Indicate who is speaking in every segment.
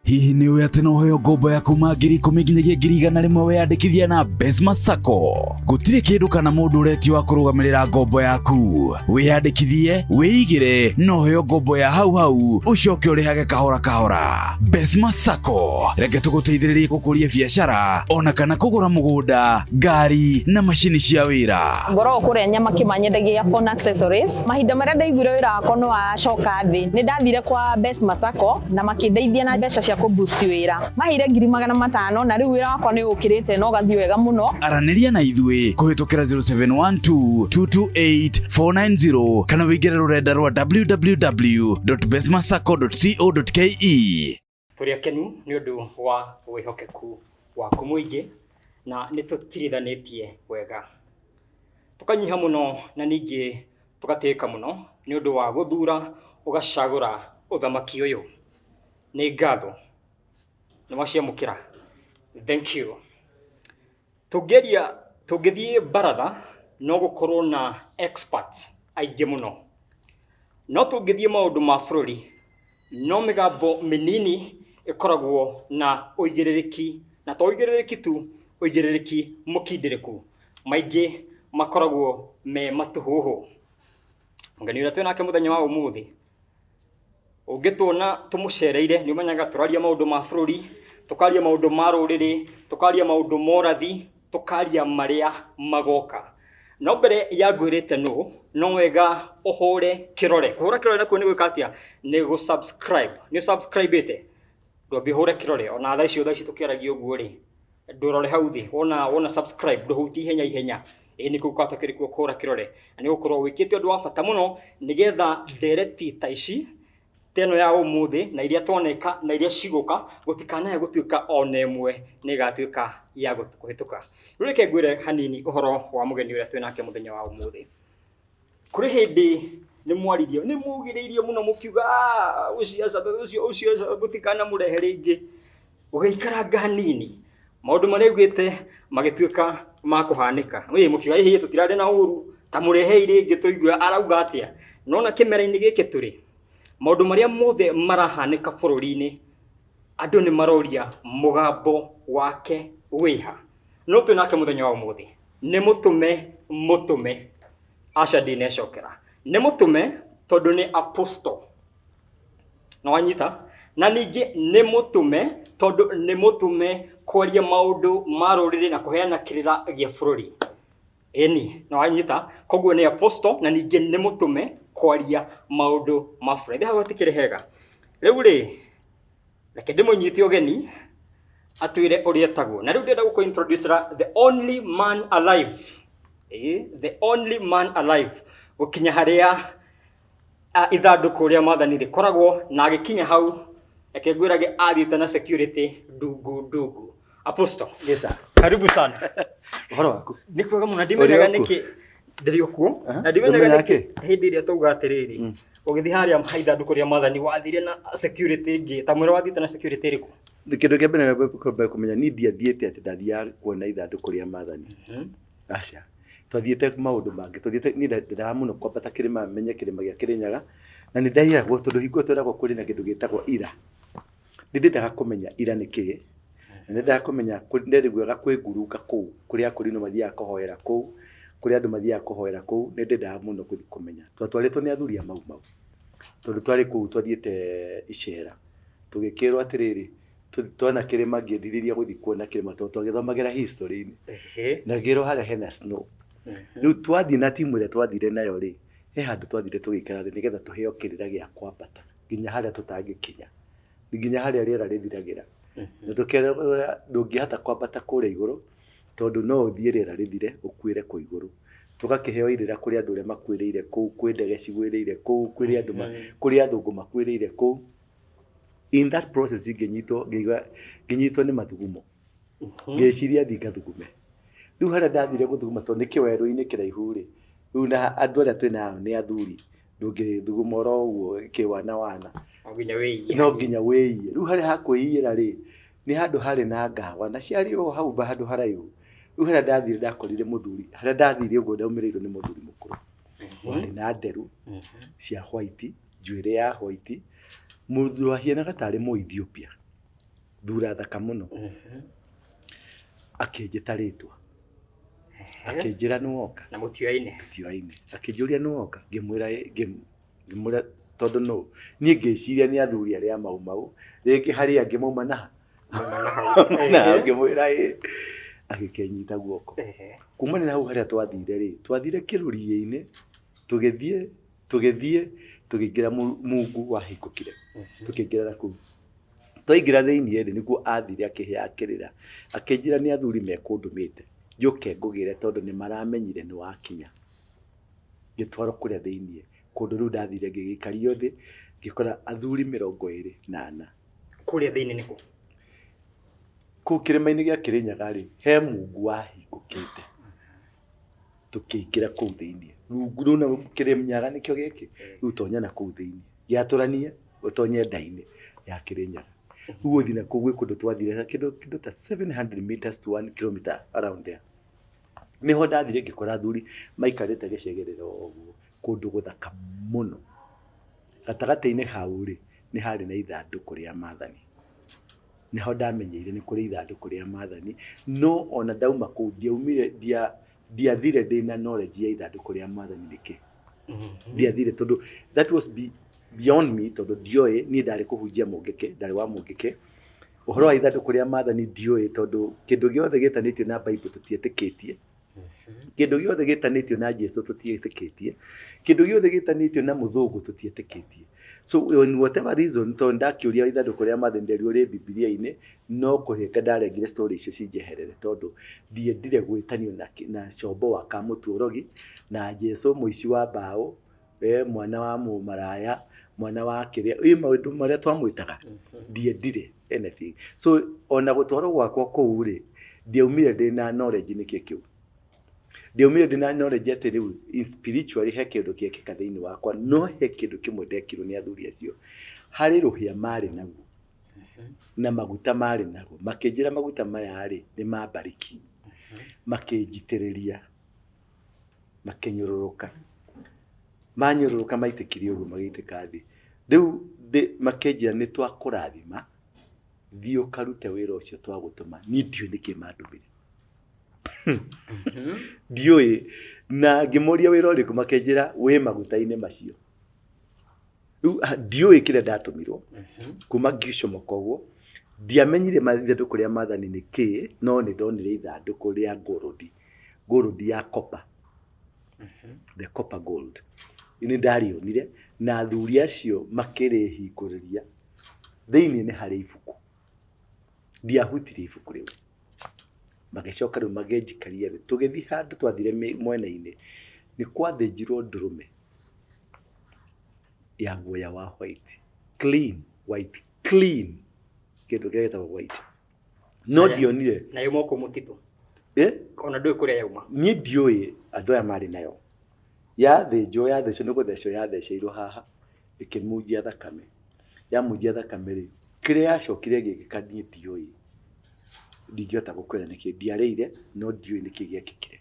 Speaker 1: Hihi nĩ ũĩ atĩ no ũheo ngombo ya kuma 10,000 nginyagia 100,000 weyandĩkithia na Besma Sacco? Gũtirĩ kĩndũ kana mũndũ ũretio wa kũrũgamĩrĩra ngombo yaku. Wĩyandĩkithie, wĩigĩre na ũheo ngombo ya hau hau ũcoke ũrĩhage kahora kahora. Besma Sacco, reke tũgũteithĩrĩrie gũkũria biacara ona kana kũgũra mũgũnda, ngari na macini cia wĩra.
Speaker 2: Ngoragwo kũrĩa Nyamakima nyendagia phone accessories. Mahinda marĩa ndaiguire wĩra wakwa nĩ wacoka thĩ, nĩ ndathire kwa Besma Sacco na makĩndeithia na mbeca cia kũ boost wĩra. Maheire 500,000 na rĩu wĩra wakwa nĩ ũkĩrĩte na ũgathiĩ wega mũno.
Speaker 1: Aranĩria na ithuĩ kũhĩtũkĩra 0712 228 490 kana wĩingĩre rũrenda rwa www.besmasacco.co.ke.
Speaker 3: Tũrĩ akenu nĩ ũndũ wa wĩhokeku waku mũingĩ na nĩ tũtirithanĩtie wega. Tũkanyiha mũno na ningĩ tũgatĩĩka mũno nĩ ũndũ wa gũthura ũgacagũra ũthamaki ũyũ. Nĩ ngatho nĩ waciamũkĩra. Thank you. Tũngĩaria tũngĩthiĩ baratha no gũkorwo na experts aingĩ mũno. No tũngĩthiĩ maũndũ ma bũrũri no mĩgambo mĩnini ĩkoragwo na ũigĩrĩrĩki, na to ũigĩrĩrĩki tu, ũigĩrĩrĩki mũkindĩrĩku. Maingĩ makoragwo me matũhũhũ. Mũgeni ũrĩa twĩnake mũthenya wa ũmũthĩ, ũngĩtuona tũmũcereire nĩ ũmenyaga tũraria maũndũ ma bũrũri, tũkaria maũndũ ma rũrĩrĩ, tũkaria maũndũ ma ũrathi, tũkaria marĩa magoka. No mbere ya ngwĩrĩte nũ, no wega ũhũre kĩrore. Kũhũra kĩrore nakuo nĩ gwĩka atĩa? Nĩ gũ subscribe. Nĩ subscribe ĩte? Ndwambe ũhũre kĩrore ona thaa ici tũkĩaragia ũguo rĩ, ndũrore hau thĩ wona wona subscribe ndũhutie ihenya ihenya ĩĩ nĩ kũu kũrĩ kuo kũhũra kĩrore na nĩ gũkorwo wĩkĩte ũndũ wa bata mũno nĩgetha ndereti ta ici ta ĩno ya ũmũthĩ na iria twaneka na iria cigũka gũtikanae gũtuĩka ona ĩmwe nĩ ĩgatuĩka ya kũhĩtũka. Rĩu reke ngwĩre hanini ũhoro wa mũgeni ũrĩa twĩnake mũthenya wa ũmũthĩ. Kũrĩ hĩndĩ nĩ mwaririe nĩ mugĩrĩirie mũno mũkiuga "Ah, ũcio aca ũcio ũcio aca mũtikanamũrehe rĩngĩ." Gũgĩikaranga hanini maũndũ marĩa augĩte magĩtuĩka ma kũhanĩka. Ĩĩ mũkiuga ĩhĩ tũtirarĩ na ũru ta mũrehei rĩngĩ tũigue arauga atĩa. Nona kĩmera-inĩ gĩkĩ tũrĩ maũndũ marĩa mothe marahanĩka bũrũri-inĩ andũ nĩ maroria mũgambo wake wĩha. No twĩ nake mũthenya wa ũmũthĩ nĩ mũtũme mũtũme aca ndinecokera nĩ mũtũme tondũ nĩ apostle na wanyita na ningĩ nĩ mũtũme tondũ nĩ mũtũme kwaria maũndũ ma rũrĩrĩ na kũheana kĩrĩra gĩa bũrũri ĩni na wanyita koguo nĩ apostle na ningĩ nĩ mũtũme kwaria maũndũ ma bũrũri hau hatikĩrĩ hega. Rĩu rĩ reke ndĩmũnyite ũgeni atwĩre ũrĩa etagwo na rĩu ndĩrenda gũkũ introduce the only man alive. Ĩĩ, the only man alive gũkinya harĩa ithandũkũ rĩa maathani rĩkoragwo na agĩkinya hau reke ngwĩrage athiĩte na security ndungu ndungu. Apostle.
Speaker 4: Yes, sir.
Speaker 3: Karibu sana.
Speaker 4: Ũhoro waku?
Speaker 3: Nĩ kwega mũno ndimenyaga
Speaker 4: Ũrĩ o kuo?
Speaker 3: nĩkĩ ndĩrĩ o kuo na ndimenyaga
Speaker 4: Ndũmenyaga
Speaker 3: nĩkĩ
Speaker 4: kĩ?
Speaker 3: hĩndĩ ĩrĩa twauga atĩrĩrĩ ũgĩthiĩ harĩa ithandũkũ rĩa maathani wathire na security ĩngĩ ta mwĩra wathiĩte na security ĩrĩkũ?
Speaker 4: Kĩndũ kĩa mbere kwamba kũmenya niĩ ndiathiĩte atĩ ndathiaga kuona ithandũkũ rĩa maathani. Aca. Twathiĩte maũndũ mangĩ. Twathiĩte niĩ ndendaga mũno kwambata kĩrĩma menye kĩrĩma gĩa Kĩrĩnyaga na nĩ ndairagwo tondũ hingo ĩyo tweragwo kũrĩ na kĩndũ gĩtagwo ira. Nĩ ndendaga kũmenya ira nĩ kĩĩ na nĩ ndendaga kũmenya nderiguaga kwĩ ngurunga kũu kũrĩa akũrinũ mathiaga kũhoera kũu, kũrĩa andũ mathiaga kũhoera kũu, nĩ ndendaga mũno gũthiĩ kũmenya. Twatwarĩtwo nĩ athuri a Mau Mau tondũ twarĩ kũu twathiĩte icera tũgĩkĩrwo atĩrĩrĩ twona kĩrĩma ngĩrirĩria gũthiĩ kuona kĩrĩma tondũ twagĩthomagĩra history-inĩ na ngĩrwo harĩa hena snow. Rĩu twathiĩ na timu ĩrĩa twathire nayo rĩ, he handũ twathire tũgĩikara thĩ nĩgetha tũheo kĩrĩra gĩa kwambata nginya harĩa tũtangĩkinya, nginya harĩa rĩera rĩthiragĩra. Na tũkerwo ndũngĩhota kwambata kũrĩa igũrũ tondũ no ũthiĩ rĩera rĩthire ũkuĩre kũu igũrũ. Tũgakĩheo irĩra kũrĩ andũ arĩa makuĩrĩire kũu, kwĩ ndege cigwĩrĩire kũu, kwĩ andũ kũrĩ athũngũ makuĩrĩire kũu. In that process ngĩnyitwo ngĩigua ngĩnyitwo nĩ mathugumo. Ngĩciria thiĩ ngathugume. Rĩu harĩa ndathire gũthuguma tondũ nĩ kĩwerũ-inĩ kĩraihu rĩ, rĩu na andũ arĩa twĩ nao nĩ athuri, ndũngĩthuguma oro ũguo kĩwana wana.
Speaker 3: No nginya wĩiye.
Speaker 4: No nginya wĩiye. Rĩu harĩa ha kwĩiyĩra rĩ, nĩ handũ harĩ na ngawa na ciarĩ o hau handũ haraihu. Rĩu harĩa ndathire ndakorire mũthuri, harĩa ndathire ũguo ndaumĩrĩirwo nĩ mũthuri mũkũrũ. Warĩ na nderu cia white, njuĩrĩ ya white, mũthuri wahianaga tarĩ mũ Ethiopia. Thura thaka mũno. Akĩnjĩta rĩtwa, akĩnjĩra nĩ woka.
Speaker 3: Na mũtioaine.
Speaker 4: Tũtioaine. Akĩnjũria nĩ woka, ngĩmwĩra ĩ, ngĩmwĩra tondũ nũ niĩ ngĩciria nĩ athuri arĩa a Mau Mau, rĩngĩ harĩ angĩ mauma na ha? Na hau. Ngĩmwĩra ĩ, agĩkĩnyita guoko. Kumania na hau harĩa twathire rĩ, twathire kĩrũriĩ-inĩ, tũgĩthiĩ tũgĩthiĩ tũkĩingĩra mungu wahingũkire, tũkĩingĩra na kũu. Twaingĩra thĩiniĩ rĩ, nĩguo athire akĩheaga kĩrĩra, akĩnjĩra nĩ athuri mekũndũmĩte njũke ngũgĩre tondũ nĩ maramenyire nĩ wakinya. Ngĩtwarwo kũrĩa thĩiniĩ, kũndũ rĩu ndathire ngĩgĩikario thĩ, ngĩkora athuri 24.
Speaker 3: Kũrĩa thĩinĩ nĩ kũ?
Speaker 4: Kũu kĩrĩma-inĩ gĩa Kĩrĩnyaga rĩ, he mungu wahingũkĩte, tũkĩingĩra kũu thĩiniĩ. Rungu rũu na Kĩrĩnyaga nĩkĩo gĩkĩ, rĩu tonya na kũu thĩiniĩ, gĩatũranie ũtonye nda-inĩ ya Kĩrĩnyaga. Rĩu ũthiĩ na kũu gwĩ kũndũ twathire kĩndũ ta 700 meters to 1 kilometer around there. Nĩho ndathire ngĩkora athuri maikarĩte gĩcegĩrĩra ũguo, kũndũ gũthaka mũno. Gatagatĩ-inĩ hau rĩ, nĩ harĩ na ithandũkũ rĩa maathani. Nĩho ndamenyeire nĩ kũrĩ ithandũkũ rĩa maathani, no ona ndauma kũu ndiaumire ndiathire ndĩna knowledge ya ithandũkũ rĩa maathani nĩkĩ. Ndiathire tondũ that was beyond me, tondũ ndioĩ, niĩ ndarĩ kũhunjia Mũngĩkĩ, ndarĩ wa Mũngĩkĩ. Ũhoro wa ithandũkũ rĩa maathani ndioĩ, tondũ kĩndũ gĩothe gĩtanĩtio na Bible tũtietĩkĩtie. Kĩndũ gĩothe gĩtanĩtio na Jesu tũtiĩtĩkĩtie. Kĩndũ gĩothe gĩtanĩtio na mũthũngũ tũtiĩtĩkĩtie. So in whatever reason, tondũ ndakĩũria ithandũkũ rĩa maathani nderirwo rĩ Bibilia-inĩ, no kũreka ndarengire story icio cinjeherere, tondũ ndiendire gwĩtanio na combo wa Kamũtuorogi, na Jesu mũici wa mbaũ, mwana wa mũmaraya, mwana wa kĩrĩa, ĩ maũndũ marĩa twamwĩtaga, ndiendire anything. So ona gũtwarwo gwakwa kũu rĩ, ndiaumire ndĩna knowledge nĩkĩ kĩu. Ndiaumire ndĩna knowledge atĩ rĩu in spiritually he kĩndũ gĩekĩka thĩinĩ wakwa, no he kĩndũ kĩmwe ndekirwo nĩ athuri acio. Harĩ rũhĩa marĩ naguo na maguta marĩ naguo, makĩnjĩra maguta maya rĩ nĩ ma mbariki, makĩnjitĩrĩria, makĩnyũrũrũka, manyũrũrũka maitĩkire ũguo magĩitĩka thĩ. Rĩu makĩnjĩra nĩ twakũrathima, thiĩ ũkarute wĩra ũcio twagũtũma. Niĩ ndiũĩ nĩkĩ mandũmire, ndiũĩ, na ngĩmoria wĩra ũrĩkũ, makĩnjĩra wĩ maguta-inĩ macio. Rĩu ndiũĩ kĩrĩa ndatũmirwo, kuma ngĩcomoka ũguo ndiamenyire ithandũkũ rĩa maathani nĩ kĩĩ, no nĩ ndonire ithandũkũ rĩa gold, gold ya copper, the copper gold, nĩ ndarĩonire, na athuri acio makĩrĩhingũrĩria, thĩinĩ nĩ harĩ ibuku. Ndiahutirie ibuku rĩu. Magĩcoka rĩu makĩnjikaria thĩ, tũgĩthiĩ handũ twathire mwena-inĩ, nĩ kwathĩnjirwo ndũrũme ya guoya wa white, clean white, clean, kĩndũ kĩrĩa gĩtagwo white, no ndionire.
Speaker 3: Na yuma kũ mũtitũ?
Speaker 4: Eh?
Speaker 3: Ona ndũĩ kũrĩa yauma?
Speaker 4: Niĩ ndiũĩ andũ aya marĩ nayo. Yathĩnjwo, yathecwo, nĩ gũthecwo yatheceirwo haha, ĩkĩmunjia thakame. Yamunjia thakame rĩ, kĩrĩa yacokire ĩgĩkĩka niĩ ndiũĩ, ndingĩhota gũkwĩra nĩkĩ ndiarĩire, no ndiũĩ nĩkĩ gĩekĩkire.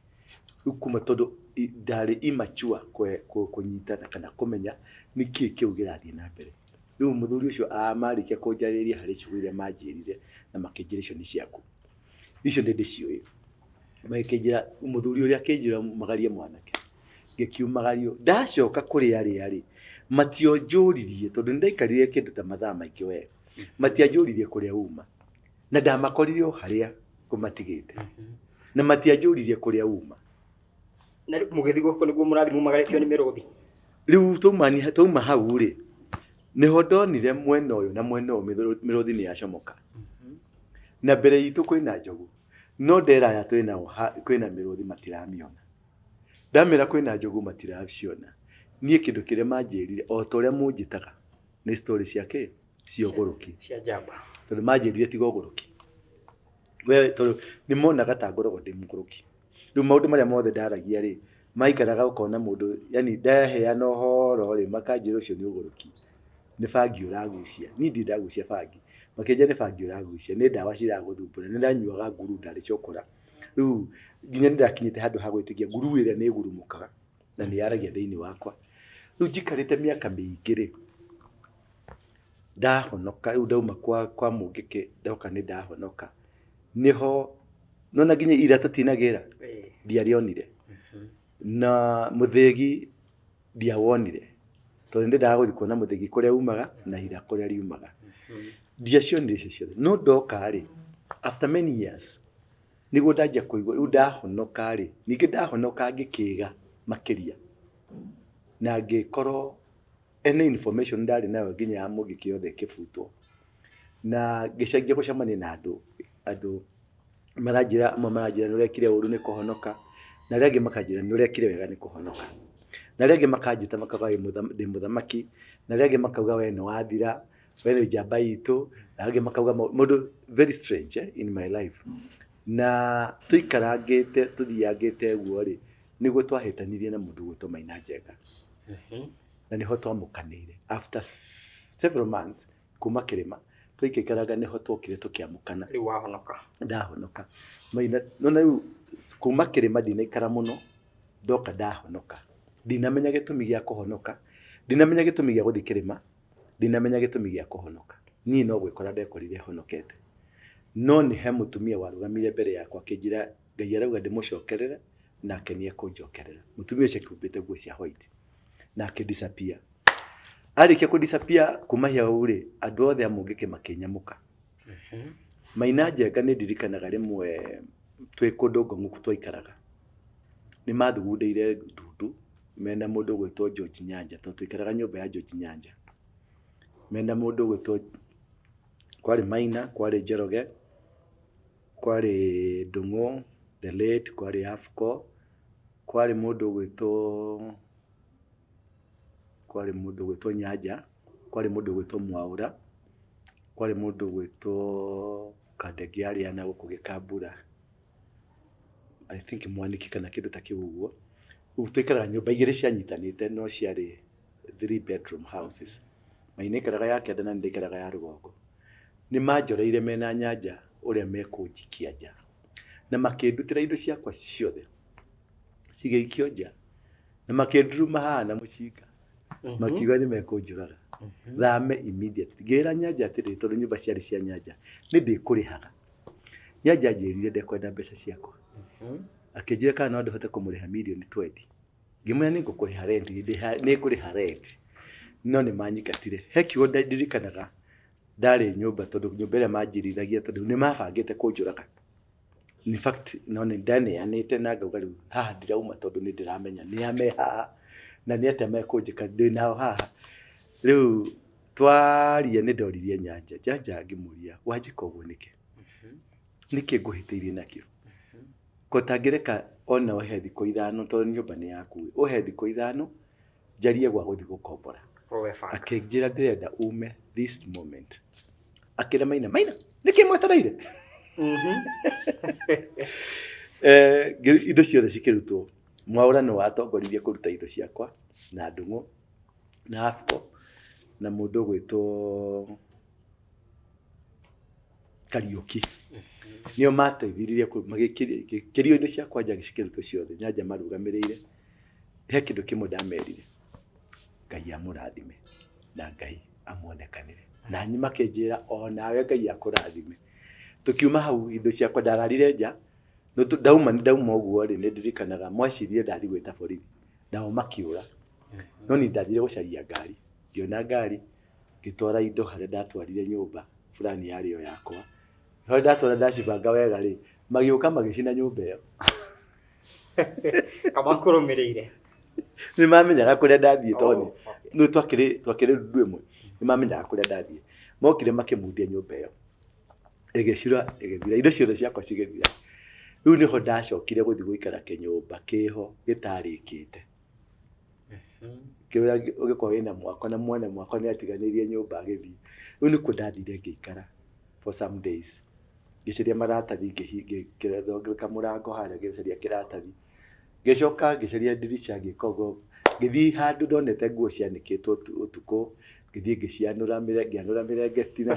Speaker 4: Rĩu kuma tondũ ndarĩ immature kũnyita kana kũmenya nĩkĩ kĩu kĩrathiĩ na mbere. Rĩu mũthuri ũcio marĩkia kũnjarĩria harĩ ciugo iria manjĩrire, na makĩnjĩra icio nĩ ciaku, icio nĩ ndĩciũĩ. Magĩkĩnjĩra, mũthuri ũrĩa akĩnjĩra umagarie mwanake, ngĩkiumagario. Ndacoka kũrĩ arĩa rĩ, mationjũririe, tondũ nĩ ndaikarire kĩndũ ta mathaa maingĩ we, matianjũririe kũrĩa uma, na ndamakorire o harĩa ngũmatigĩte, na matianjũririe kũrĩa uma.
Speaker 3: Na rĩu mũgĩthiĩ gũkũ nĩguo mũrathiĩ mumagarĩtio nĩ mĩrũthi?
Speaker 4: Rĩu twauma hau rĩ, nĩho ndonire mwena ũyũ na mwena ũyũ mĩrũthi nĩ yacomoka, na mbere itũ kwĩna njogu, no ndera aya twĩ nao kwĩna mĩrũthi matiramiona. Ndamĩra kwĩna njogu matiraciona. Niĩ kĩndũ kĩrĩa manjĩrire, o ta ũrĩa mũnjĩtaga, nĩ story cia kĩ, cia ũgũrũki.
Speaker 3: Cia njamba.
Speaker 4: Tondũ manjĩrire tiga ũgũrũki we, tondũ nĩ monaga ta ngoragwo ndĩ mũgũrũki. Rĩu maũndũ marĩa mothe ndaragia rĩ, maikaraga ũkona mũndũ, yani ndaheana ũhoro rĩ, makanjĩra ũcio nĩ ũgũrũki, nĩ bangi ũragucia. Niĩ ndirĩ ndagucia bangi. Makĩnjĩra nĩ bangi ũragucia, nĩ ndawa ciragũthumbũra. Nĩ ndanyuaga nguru, ndarĩ cokora. Rĩu nginya nĩ ndakinyĩte handũ ha gwĩtĩkia nguru ĩrĩa nĩ ĩgurumũkaga na nĩ yaragia thĩinĩ wakwa. Rĩu njikarĩte mĩaka mĩingĩ rĩ, Ndahonoka rĩu ndauma kwa Mũngĩkĩ ndoka nĩ ndahonoka. Nĩho nona nginya ira tũtinagĩra ndiarĩonire. Na mũthĩgi ndiawonire tondũ ndendaga gũthiĩ kuona mũthĩgi kũrĩa umaga na ira kũrĩa riumaga. Ndiacionire icio ciothe. No ndoka rĩ, after many years nĩguo ndanjia kũigua rĩu ndahonoka rĩ, ningĩ ndahonoka ngĩkĩga makĩria na ngĩkorwo any information ndarĩ nayo nginya ya Mũngĩkĩ yothe ĩkĩbutwo. Na ngĩcenjia gũcemania na andũ, andũ maranjĩra, amwe maranjĩra nĩ ũrekire ũru nĩ kũhonoka, na arĩa angĩ makanjĩra nĩ ũrekire wega nĩ kũhonoka. Na arĩa angĩ makanjĩta makauga ndĩ mũthamaki, na arĩa angĩ makauga we nĩ wathira, we nĩ njamba itũ, na arĩa angĩ makauga maũndũ very strange in my life. Na tũikarangĩte tũthiangĩte ũguo rĩ, nĩguo twahĩtanirie na mũndũ ũgwĩtwo Maina Njenga. Na nĩho twamũkanĩire after several months kuma kĩrĩma twaikaikaranga nĩho twokire tũkĩamũkana.
Speaker 3: Rĩu wahonoka?
Speaker 4: Ndahonoka. Maina, nona rĩu kuma kĩrĩma ndinaikara mũno, ndoka ndahonoka. Ndinamenya gĩtũmi gĩa kũhonoka, ndinamenya gĩtũmi gĩa gũthiĩ kĩrĩma, ndinamenya gĩtũmi gĩa kũhonoka. Niĩ no gwĩkora ndekorire honokete. No nĩ he mũtumia warũgamire mbere yakwa akĩnjĩra Ngai arauga ndĩmũcokerere nake nĩ ekũnjokerera. Mũtumia ũcio akĩhumbĩte nguo cia white na akĩ disappear. Arĩkia kũ disappear kuma hau rĩ, andũ othe a Mũngĩkĩ makĩnyamũka. Maina Njenga nĩ ndirikanaga rĩmwe twĩ kũndũ Ngong'ũku twaikaraga, nĩ mathugundĩire ndundu mena mũndũ ũgwĩtwo George Nyanja, tondũ twaikaraga nyũmba ya George Nyanja. Mena mũndũ ũgwĩtwo, kwarĩ Maina, kwarĩ Njoroge, kwarĩ Ndung'u the late, kwarĩ Afco, kwarĩ mũndũ ũgwĩtwo, kwarĩ mũndũ ũgwĩtwo Nyanja, kwarĩ mũndũ ũgwĩtwo Mwaũra, kwarĩ mũndũ ũgwĩtwo Kandenge arĩa na gũkũ Gĩkambura, I think Mwaniki kana kĩndũ ta kĩu ũguo. Rĩu twaikaraga nyũmba igĩrĩ cianyitanĩte no ciarĩ three bedroom houses. Maina aikaraga ya kĩanda na niĩ ndaikaraga ya rũgongo. Nĩ manjoreire mena Nyanja ũrĩa mekũnjikia nja. Na makĩndutĩra indo ciakwa ciothe cigĩikio nja na makĩnduruma haha na mũcinga makiuga nĩ mekũnjũraga thame immediately. Ngĩra Nyanja atĩrĩrĩ, tondũ nyũmba ciarĩ cia Nyanja, nĩ ndĩkũrĩhaga. Nyanja anjĩrire ndekwenda mbeca ciakwa. Akĩnjĩra kana no ndĩhote kũmũrĩha mirioni 20. Ngĩmwĩra nĩ ngũkũrĩha rent, nĩ ngũrĩha rent. No nĩ manyingatire. He kiugo ndirikanaga ndarĩ nyũmba, tondũ nyũmba ĩrĩa manjirithagia, tondũ nĩ mabangĩte kũnjũraga. In fact, no nĩ ndaneanĩte na ngauga rĩu haha ndirauma tondũ nĩ ndĩramenya nĩ a me haha na nĩ atĩa mekũnjĩka ndĩ nao haha. Rĩu twaria nĩ ndoririe Nyanja, Nyanja ngĩmũria wanjĩka ũguo nĩkĩ? Nĩkĩ ngũhĩtĩirie nakĩo? Ko ũtangĩreka ona ũhe thikũ ithano tondũ nyũmba nĩ yaku, ũhe thikũ ithano njarie gwa gũthiĩ gũkombora. Akĩnjĩra ndĩrenda ume this moment. Akĩra Maina, Maina, nĩkĩ mwetereire? Indo ciothe cikĩrutwo. Mwaũra nĩ watongoririe kũruta indo ciakwa na Ndung'u na Afco na mũndũ ũgwĩtwo Kariũki. Nĩo mateithĩrĩirie magĩkĩrio indo ciakwa nja cikĩrutwo ciothe. Nyanja marũgamĩrĩire. He kĩndũ kĩmwe ndamerire, Ngai amũrathime na Ngai amuonekanĩre. Na niĩ makĩnjĩra onawe Ngai akũrathime. Tũkiuma hau indo ciakwa ndararire nja, ndauma ndauma ũguo rĩ, nĩ ndirikanaga mweciririe ndathiĩ gwĩta borithi, nao makĩũra. No niĩ ndathire gũcaria ngari, ngĩona ngari, ngĩtwara indo harĩa ndatwarire nyũmba fulani yarĩ o yakwa. Harĩa ndatwara ndacibanga wega rĩ, magĩũka magĩcina nyũmba ĩyo.
Speaker 3: Kamakũrũmĩrĩire.
Speaker 4: Nĩ mamenyaga kũrĩa ndathiĩ tondũ nĩ twakĩrĩ ndundu ĩmwe. Nĩ mamenyaga kũrĩa ndathiĩ. Mokire makĩmundia nyũmba ĩyo. Ĩgĩcura ĩgĩthira, indo ciothe ciakwa cigĩthira. Rĩu nĩho ndacokire gũthiĩ gũikara kĩnyũmba kĩho gĩtarĩkĩte. Kĩrĩa ũgĩkorwo wĩna mwako na mwene mwako nĩ atiganĩirie nyũmba agĩthiĩ. Rĩu nĩkuo ndathire ngĩikara for some days. Ngĩcaria maratathi, ngĩthondeka mũrango harĩa ngĩcaria kĩratathi. Ngĩcoka ngĩcaria ndirica ngĩka ũguo, ngĩthiĩ handũ ndonete nguo cianĩkĩtwo ũtukũ, ngĩthiĩ ngĩcianũra, ngĩanũra mĩrengeti na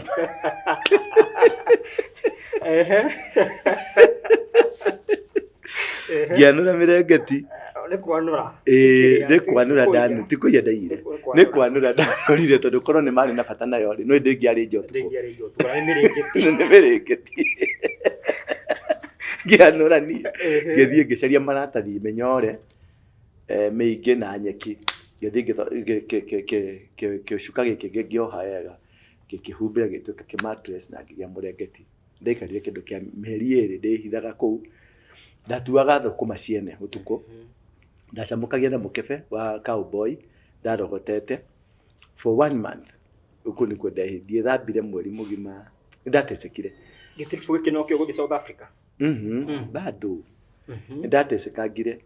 Speaker 4: Ngĩanũra mĩrengeti.
Speaker 3: Nĩ kwanũra.
Speaker 4: Ĩĩ, nĩ kwanũra ndanu, ti kũiya ndaiyire, nĩ kwanũra ndanũrire, tondũ korwo nĩ marĩ na bata nayo rĩ, no ndĩngĩarĩ nja ũtukũ.
Speaker 3: Ndĩngĩarĩ nja ũtukũ, na nĩ mĩrĩngĩti.
Speaker 4: Nĩ mĩrĩngĩti. Ngĩanũra niĩ, ngĩthiĩ ngĩcaria maratathi mĩnyore mĩingĩ na nyeki, ngĩthiĩ kĩcuka gĩkĩ ngĩoha wega, ngĩkĩhumbĩra gĩgĩtuĩka kĩ mattress na ngĩgĩa mũrengeti. Ndaikarire kĩndũ kĩa mĩeri 2 ndĩhithaga kũu. Ndatuaga thũkũma ciene ũtukũ, ndacamũkagia na mũkebe wa cowboy ndarogotete for one month. Kũu nĩkuo ndiethambire mweri mũgima, nĩndatecekire.
Speaker 3: Gĩtiribũ gĩkĩ nokĩo gũthiĩ South Africa?
Speaker 4: Bado nĩndatecekangire.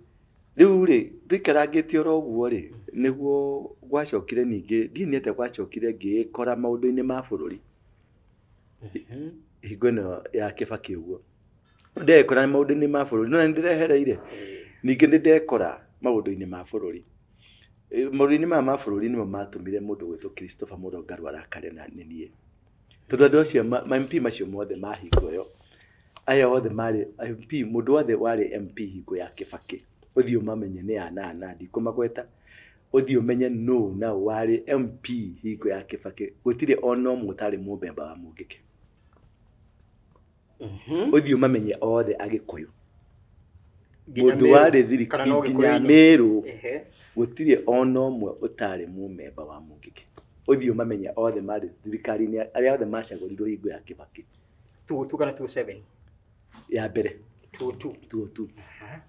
Speaker 4: Rĩu rĩ, tũikarangĩte oro ũguo rĩ, nĩguo gwacokire ningĩ, ndiũĩ nĩ atĩa gwacokire ngĩĩkora maũndũ-inĩ ma bũrũri. Hingo ĩno ya Kĩbakĩ ũguo. Ndekora maũndũ-inĩ ma bũrũri, no nĩ ndĩrehereire. Ningĩ nĩ ndekora maũndũ-inĩ ma bũrũri. Maũndũ-inĩ maya ma bũrũri nĩmo matũmire mũndũ ũgwĩtwo Christopher Mũrũngarũ arakare na nĩ niĩ. Tondũ andũ acio ma MP macio mothe ma hingo ĩyo, aya othe marĩ MP, mũndũ wothe warĩ MP hingo ya Kĩbakĩ, ũthiĩ ũmamenye nĩ a na a na ndikũmagweta, ũthiĩ ũmenye nũ na ũ warĩ MP hingo ya Kĩbakĩ, gũtirĩ ona ũmwe ũtarĩ mũmemba wa Mũngĩkĩ. Ũthiĩ ũmamenye othe Agĩkũyũ. Mũndũ warĩ thirikari nginya Meru, gũtirĩ ona ũmwe ũtarĩ mũmemba wa Mũngĩkĩ. Ũthiĩ ũmamenye othe marĩ thirikari-inĩ, arĩa othe macagũrirwo hingo ya Kĩbakĩ.
Speaker 3: 202 kana 27?
Speaker 4: Ya mbere.
Speaker 3: 202.
Speaker 4: 202.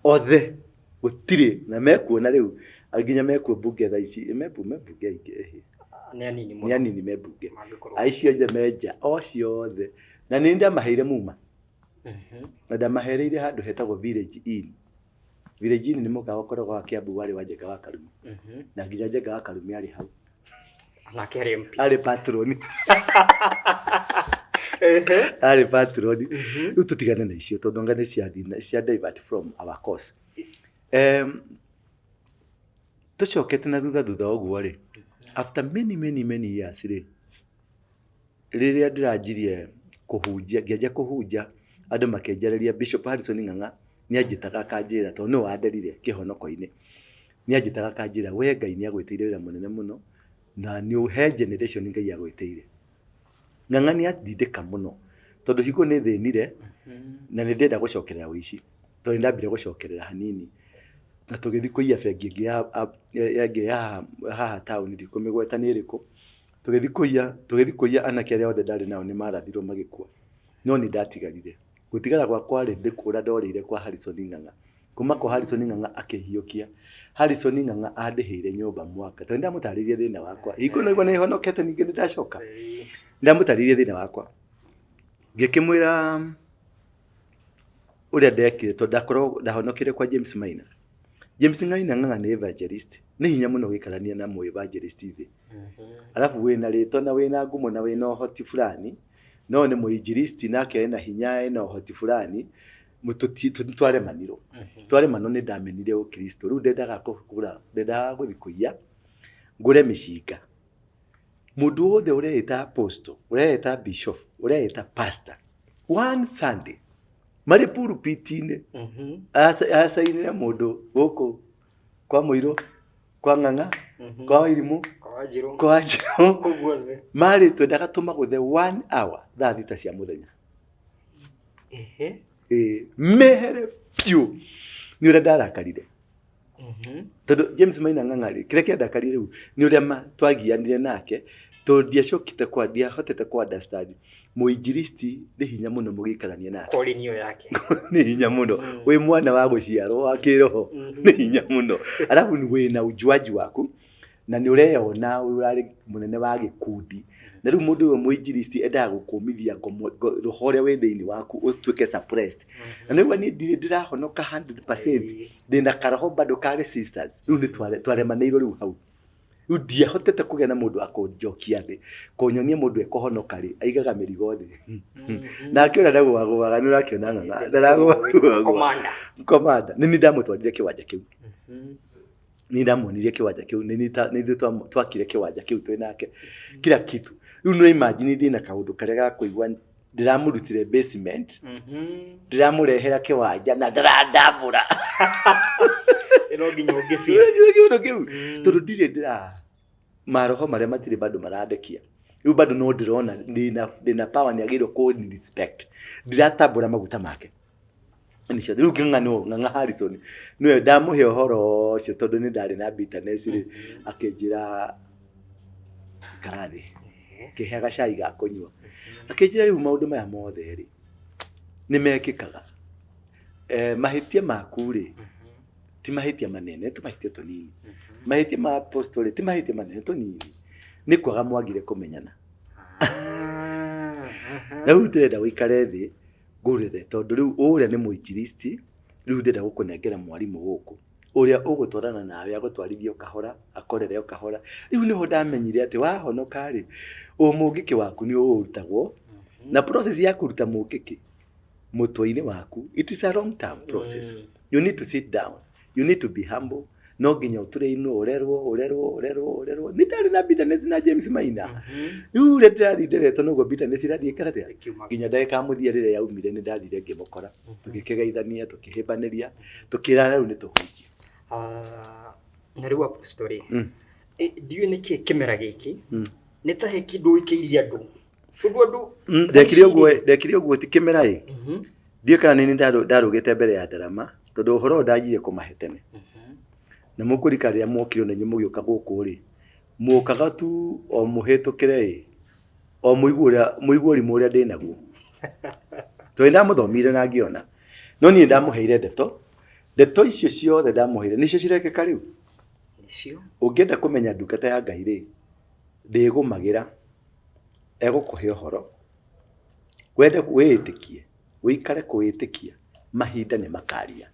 Speaker 4: Othe gũtirĩ na mekuona rĩu nginya mekuo mbunge thaa ici, me mbunge aingĩ ĩhĩ.
Speaker 3: Nĩ anini mũno.
Speaker 4: Nĩ anini me mbunge.
Speaker 3: Mangĩkorwo.
Speaker 4: Aicio othe me nja, ocio othe. Na nĩ ndamaheire muma. Na ndamahereire handũ hetagwo Village Inn. Village Inn nĩ mũkawa ũkoragwo wa Kiambu warĩ wa Njenga wa Karume. Na nginya Njenga wa Karume arĩ hau.
Speaker 3: Nake arĩ MP.
Speaker 4: Arĩ patron. Arĩ patron. Rĩu tũtigane na icio tondũ anga nĩ ciathiĩ cia divert from our course. Tũcokete na thutha thutha ũguo rĩ, after many many many years rĩ, rĩrĩa ndĩranjirie kũhunjia, ngĩanjia kũhunja, andũ makĩnjarĩria, Bishop Harrison Ng'ang'a nĩ anjĩtaga akanjĩra, tondũ nĩwe wanderire kĩhonoko-inĩ, nĩ anjĩtaga akanjĩra, we Ngai nĩ agwĩtĩire wĩra mũnene mũno, na nĩ he generation Ngai agwĩtĩire. Ng'ang'a nĩ andindĩka mũno, tondũ hingo nĩ thĩnire, na nĩ ndĩrenda gũcokerera ũici, tondũ nĩ ndambire gũcokerera hanini, na tũgĩthiĩ kũiya bengi ĩngĩ ya haha taũni, ndikũmĩgweta nĩ ĩrĩkũ, tũgĩthiĩ kũiya anake arĩa othe ndarĩ nao nĩ marathirwo magĩkua, no nĩ ndatigarire. Gũtigara gwakwa rĩ, nĩ kũra ndorĩire kwa Harrison Ng'ang'a. Kuma kwa Harrison Ng'ang'a akĩhiũkia. Harrison Ng'ang'a andĩhĩire nyũmba mwaka, tondũ nĩ ndamũtarĩirie thĩna wakwa. Hingo ĩno nĩ honokete ningĩ nĩ ndacoka. Nĩ ndamũtarĩirie thĩna wakwa. Ngĩkĩmwĩra ũrĩa ndekire, tondũ ndakoragwo ndahonokire kwa James Maina. James Maina Ng'ang'a nĩ evangelist. Nĩ hinya mũno gũikarania na mũ evangelist thĩ. Alafu wĩna rĩtwa na wĩna ngumo na wĩna ũhoti fulani, no nĩ mũinjilisti nake ena hinya ena ũhoti fulani, twaremanirwo. Twaremanwo nĩ ndamenire ũkristo. Rĩu ndendaga kũgũra, ndendaga gũthiĩ kũiya, ngũre mĩcinga. Mũndũ wothe ũreĩta apostle, ũreĩta bishop, ũreĩta pastor, one Sunday, marĩ pulpit-inĩ, acainĩre mũndũ gũkũ kwa Mũirũ, kwa Ng'ang'a, kwa Wairimũ,
Speaker 3: Kwa Wanjirũ.
Speaker 4: kwa Wanjirũ.
Speaker 3: Kũu guothe.
Speaker 4: Marĩ twendaga tũmagũthe 1 hour thaa 6 cia mũthenya. Ĩĩ, mehere biũ. Nĩ ũrĩa ndarakarire. Tondũ James Maina Ng'ang'a rĩ, kĩrĩa kĩandakarire rĩu nĩ ũrĩa twagianire nake, tondũ ndiacokete kwa, ndiahotete kũ understand mũinjilisti nĩ hinya mũno mũgĩikarania nake.
Speaker 3: Calling ĩyo yake.
Speaker 4: Nĩ hinya mũno. Wĩ mwana wa gũciarwo wa kĩroho, nĩ hinya mũno. Alafu wĩna ujuaji waku, na nĩ ũreyona ũrarĩ mũnene wa gĩkundi. Na rĩu mũndũ ũyũ mũinjilisti endaga gũkũmithia roho ũrĩa wĩ thĩinĩ waku ũtuĩke suppressed. Na nĩguo niĩ ndirĩ ndĩrahonoka 100%, ndĩna karoho bado ka resistance. Rĩu nĩ twaremanĩirwo rĩu hau. Rĩu ndiahotete kũgĩa na mũndũ wa kũnjokia thĩ, kũnyonia mũndũ ekũhonoka rĩ, aigaga mĩrigo thĩ. Nake ũrĩa ndagũagũaga nĩ ũrakĩona Ng'ang'a, ndaragũagũa.
Speaker 3: Commander.
Speaker 4: Commander. Nĩ niĩ ndamũtwarire kĩwanja kĩu. Nĩ ndamuonirie kĩwanja kĩu, nĩ ithuĩ twakire kĩwanja kĩu twĩ nake. Kila kitu. Rĩu no imagine ndĩna kaũndũ karĩa ga kũigua Ndĩramũrutire basement, ndĩramũrehera kĩwanja na ndarandambũra.
Speaker 3: Ĩno nginya ũngĩbia.
Speaker 4: Kĩũndũ kĩu, tondũ ndirĩ ndĩra maroho marĩa matirĩ bado marandekia rĩu, bado no ndĩrona ndĩna power, nĩ agĩrĩirwo kũ respect, ndiratambũra maguta make. Nĩ ciothe rĩu ng'ang'a no Ng'ang'a Harrison nĩwe ndamũhe ũhoro ũcio, tondũ nĩ ndarĩ na bitterness rĩ, akĩnjĩra karathĩ kĩhe gacai ga kũnyua, akĩnjĩra rĩu maũndũ maya mothe rĩ nĩ mekĩkaga, mahĩtia maku rĩ ti mahĩtia manene, tũmahĩtia tũnini, mahĩtia ma apostle rĩ ti mahĩtia manene, tũnini, nĩ kwaga mwagire kũmenyana. Rĩu ndĩrenda ũikare thĩ ngũrĩre, tondũ rĩu ũrĩa nĩ mũinjilisti, rĩu ndĩrenda gũkũnengera mwarimũ gũkũ ũrĩa ũgũtwarana nawe, agũtwarithie o kahora, akorere o kahora. Rĩu nĩho ndamenyire atĩ wahonoka rĩ, ũmũngĩkĩ waku nĩ ũrutagwo, na process ya kũruta mũngĩkĩ mũtwe-inĩ waku, it is a long term process. You need to sit down, you need to be humble, no nginya ũtũrĩinwo, ũrerwo, ũrerwo, ũrerwo, ũrerwo. Nĩ ndarĩ na bitterness na James Maina. Rĩu ũrĩa ndĩrathiĩ nderetwo noguo bitterness ĩrathiĩ ĩkarathĩa, nginya ndagĩka ya mũthia rĩrĩa yaumire, nĩ ndathire ngĩmũkora, tũgĩkĩgeithania, tũkĩhĩmbanĩria, tũkĩrana rĩu nĩ tũhunjie.
Speaker 3: Ah, na rĩu apostle rĩ, ndiũĩ nĩkĩ kĩmera gĩkĩ nĩ ta he kĩndũ wĩkĩirie andũ, tondũ andũ
Speaker 4: Ndekire ũguo, ndekire ũguo, ti kĩmera ĩ. Ndiũĩ kana nĩ ndarũgĩte mbere ya ndarama, tondũ ũhoro ũyũ ndanjire kũmahe tene, na mũkũrika rĩrĩa mwokire ona inyuĩ mũgĩũka gũkũ rĩ, mũkaga tu o mũhĩtũkĩre ĩ, o mũigue ũrĩa mũigue ũrimũ ũrĩa ndĩnaguo, tondũ nĩndamũthomire na ngĩona. No niĩ ndamũheire ndeto, ndeto icio ciothe ndamũheire nĩcio cirekĩka rĩu.
Speaker 3: Nĩcio.
Speaker 4: Ũngĩenda kũmenya ndungata ya Ngai rĩ, ndĩgũmagĩra, egũkũhe ũhoro wende wĩĩtĩkie, wĩikare kũwĩtĩkia, mahinda nĩ makaria.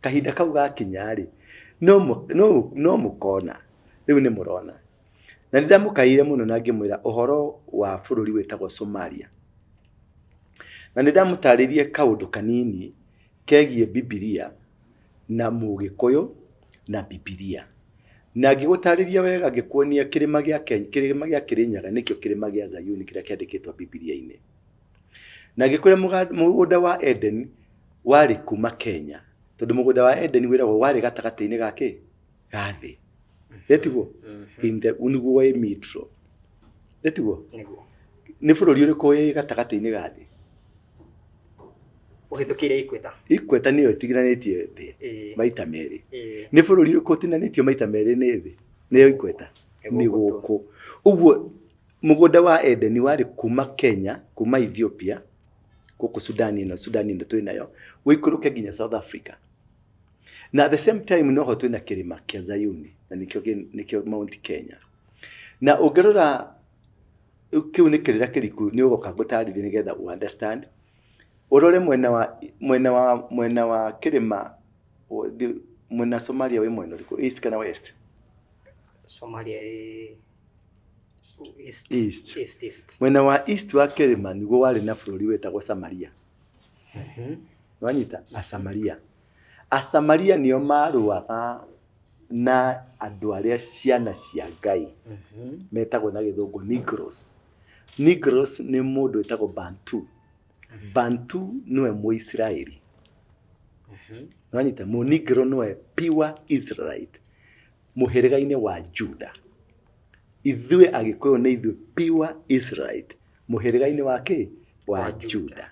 Speaker 4: Kahinda kau gakinya rĩ, no mũkona rĩu nĩ mũrona. Na nĩ ndamũkaire mũno na ngĩmwĩra ũhoro wa bũrũri wĩtagwo Somalia, na nĩ ndamũtarĩirie kaũndũ kanini kegiĩ Bibilia na Mũgĩkũyũ na Bibilia, na ngĩgũtarĩria wega, ngĩkuonia kĩrĩma gĩa Kenya, kĩrĩma gĩa Kĩrĩnyaga nĩkĩo kĩrĩma gĩa Zayuni kĩrĩa kĩandĩkĩtwo Bibilia-inĩ, na ngĩkwĩra mũgũnda wa Eden warĩ kuma Kenya, tondũ mũgũnda wa Eden wĩragwo warĩ gatagatĩ-inĩ ga kĩ ga thĩ, ĩtiguo in the nĩguo wĩ middle, ĩtiguo?
Speaker 3: Nĩguo.
Speaker 4: Nĩ bũrũri ũrĩkũ wĩ gatagatĩ-inĩ ga thĩ?
Speaker 3: Ũhĩtũkĩire Equator.
Speaker 4: Equator nĩyo ĩtiganĩtie thĩ maita merĩ. Nĩ bũrũri ũrĩkũ ũtinanĩtio maita merĩ nĩ thĩ nĩyo Equator?
Speaker 3: Nĩ
Speaker 4: nĩ
Speaker 3: gũkũ.
Speaker 4: Gũkũ ũguo mũgũnda wa Edeni warĩ kuma Kenya, kuma Ethiopia, gũkũ Sudani ĩno, Sudani ĩno twĩ nayo, ũikũrũke nginya South Africa, na at the same time noho twĩna kĩrĩma kĩa Zayuni, na nĩkĩo nĩkĩo Mount Kenya. Na ũngĩrora kĩu nĩ kĩrĩra kĩriku, nĩ ũgoka ngũtarĩrie nĩgetha ũ understand. Ũrore mwena wa kĩrĩma mwena Somalia wĩ mwena ũrĩkũ, east kana west?
Speaker 3: Somalia ĩ east.
Speaker 4: East.
Speaker 3: East, east.
Speaker 4: Mwena wa east wa kĩrĩma nĩguo warĩ na bũrũri wĩtagwo Samaria. Wanyita? Asamaria, Asamaria nĩo marũaga na andũ arĩa ciana cia Ngai metagwo na gĩthũngũ Negroes. Negroes nĩ mũndũ wĩtagwo Bantu. Bantu nĩwe Mũisiraeli. Wanyita? Mũnigro nĩwe pure Israelite mũhĩrĩga-inĩ wa Juda. Ithuĩ Agĩkũyũ nĩ ithuĩ pure Israelite mũhĩrĩga-inĩ wa kĩ wa
Speaker 3: Wa Juda.
Speaker 4: Juda.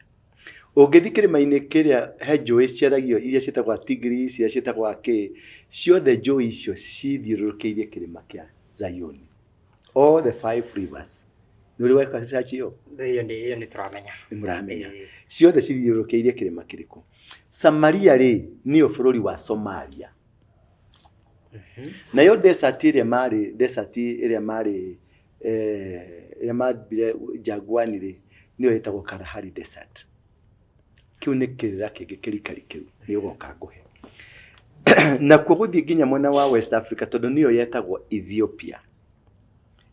Speaker 4: Ũngĩthiĩ kĩrĩma-inĩ kĩrĩa he njũĩ ciaragio iria ciĩtagwo Tigris, iria ciĩtagwo kĩ, ciothe njũĩ icio cithiũrũrũkĩirie kĩrĩma kĩa Zayuni, all the five rivers. Nĩ ũrĩ weka research ĩyo?
Speaker 3: Ĩyo nĩ tũramenya.
Speaker 4: Nĩ mũramenya.
Speaker 3: Ĩĩ.
Speaker 4: Ciothe cithiũrũrũkĩirie kĩrĩma kĩrĩkũ? Samaria rĩ, nĩyo bũrũri wa Somalia. Nayo desert ĩrĩa marĩ, desert ĩrĩa marĩ, ĩrĩa mambire Jangwani rĩ, nĩyo ĩtagwo Kalahari Desert. Kĩu nĩ kĩrĩra kĩngĩ kĩrikari kĩu nĩ ũgoka ngũhe. Nakuo gũthiĩ nginya mwena wa West Africa, tondũ nĩyo yetagwo Ethiopia.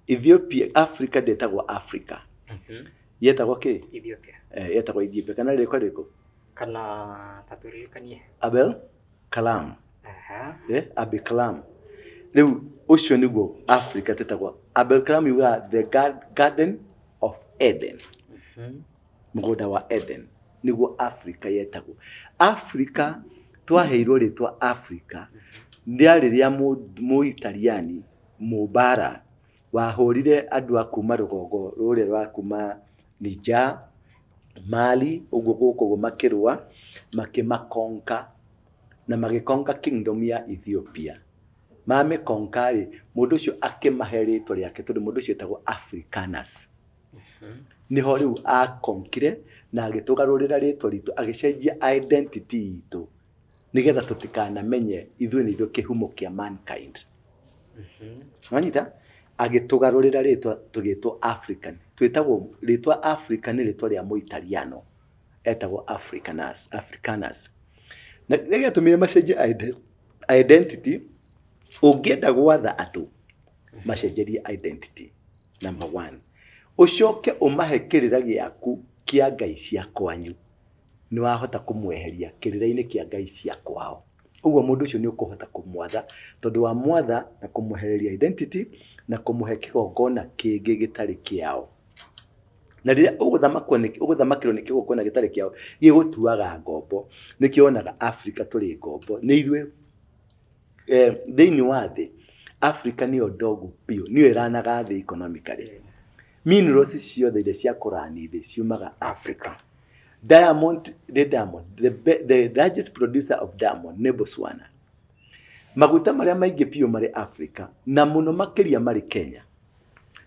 Speaker 4: Ethiopia, Africa ndĩtagwo Africa, yetagwo kĩ?
Speaker 3: Ethiopia.
Speaker 4: Yetagwo Ethiopia kana rĩkwa rĩrĩkũ?
Speaker 3: Kana tatũririkanie.
Speaker 4: Abel Kalam.
Speaker 3: Aha.
Speaker 4: Abel Kalam, rĩu ũcio nĩguo Africa tĩtagwo Abel Kalam, yugaga the garden of Eden. Mũgũnda wa Eden nĩguo Africa yetagwo. Africa twaheirwo rĩtwa Africa rĩarĩ rĩa Mũitaliani Mũmbara wahũrire andũ a kuma rũgongo rũrĩa rwa kuma Niger, Mali, ũguo gũkũ ũguo makĩrũa, makĩmakonka na magĩkonka kingdom ya Ethiopia. Mamĩkonka rĩ, mũndũ ũcio akĩmahe rĩtwa rĩake tondũ mũndũ ũcio etagwo Africanus. Nĩho rĩu akonkire na agĩtũgarũrĩra rĩtwa ritũ, agĩcenjia identity itũ nĩgetha tũtikanamenye ithuĩ nĩ ithuĩ kĩhumo kĩa mankind. Wanyita? Agĩtũgarũrĩra rĩtwa tũgĩtwo African. Twĩtagwo rĩtwa Africa nĩ rĩtwa rĩa Mũitaliano etagwo Africanus, Africanus. Na kĩrĩa gĩatũmire macenjie identity, ũngĩenda gwatha andũ macenjerie identity number one, ũcoke ũmahe kĩrĩra gĩaku kĩa ngai cia kwanyu, nĩ wahota kũmweheria kĩrĩra-inĩ kĩa ngai cia kwao. Ũguo mũndũ ũcio nĩ ũkũhota kũmwatha tondũ wamwatha na kũmwehereria identity na kũmũhe kĩgongona kĩngĩ gĩtarĩ kĩao. Na rĩrĩa ũgũthamakwo nĩ ũgũthamakĩrwo nĩ kĩgongona gĩtarĩ kĩao, gĩgũtuaga ngombo. Nĩkĩo wonaga Africa tũrĩ ngombo. Nĩ ithuĩ thĩinĩ wa thĩ, Africa nĩyo ndogu biũ, nĩyo ĩranaga thĩ economically. Minerals ciothe iria cia kũrani thĩ ciumaga Africa. Diamond, the diamond, the largest producer of diamond nĩ Botswana. Maguta marĩa maingĩ biũ marĩ Africa na mũno makĩria marĩ Kenya.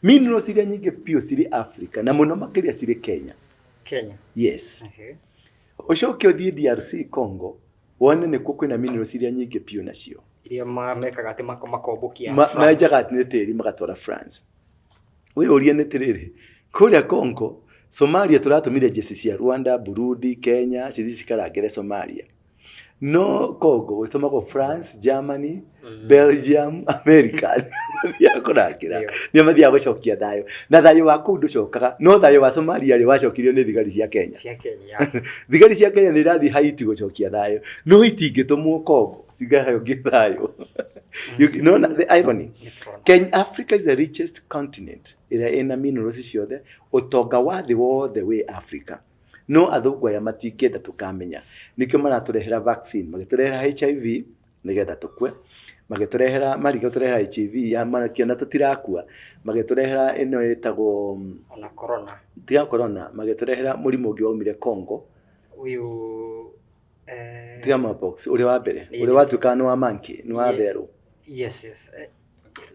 Speaker 4: Minerals iria nyingĩ biũ cirĩ Africa na mũno makĩria cirĩ Kenya.
Speaker 3: Kenya.
Speaker 4: Yes. Ũcoke ũthiĩ DRC Congo wone nĩkuo kwĩna minerals iria nyingĩ biũ nacio.
Speaker 3: Iria mekaga atĩ makombũkia France.
Speaker 4: Menjaga atĩ nĩ tĩri magatwara France. Wĩyũrie nĩ atĩrĩrĩ, kũrĩa Congo, Somalia tũratũmire jeshi cia Rwanda, Burundi, Kenya cithiĩ cikarangĩre Somalia. No Congo gũtũmagwo France, Germany, Belgium, America mathiaga kũrangĩra. Nĩo mathiaga gũcokia thayũ. Na thayũ wa kũu ndũcokaga. No thayũ wa Somalia rĩ wacokirio nĩ thigari cia Kenya.
Speaker 3: Cia Kenya.
Speaker 4: Thigari cia Kenya nĩ irathiĩ Haiti gũcokia thayũ. No itingĩtũmwo Congo cigacokie thayũ. You know the irony? Kenya, Africa is the richest continent ĩrĩa ĩna minerals ciothe, ũtonga wa thĩ wothe wĩ Africa. No athũngũ aya matingĩenda tũkamenya. Nĩkĩo maratũrehera vaccine, magĩtũrehera HIV nĩgetha tũkue, magĩtũrehera marĩkia gũtũrehera HIV ya makĩona tũtirakua, magĩtũrehera ĩno ĩtagwo
Speaker 3: Ona corona.
Speaker 4: Tiga corona, magĩtũrehera mũrimũ ũngĩ waumire Congo.
Speaker 3: Ũyũ
Speaker 4: Tiga mpox, ũrĩa wa mbere, ũrĩa watuĩkaga nĩ wa monkey, nĩ wa therũ.
Speaker 3: Yes, yes.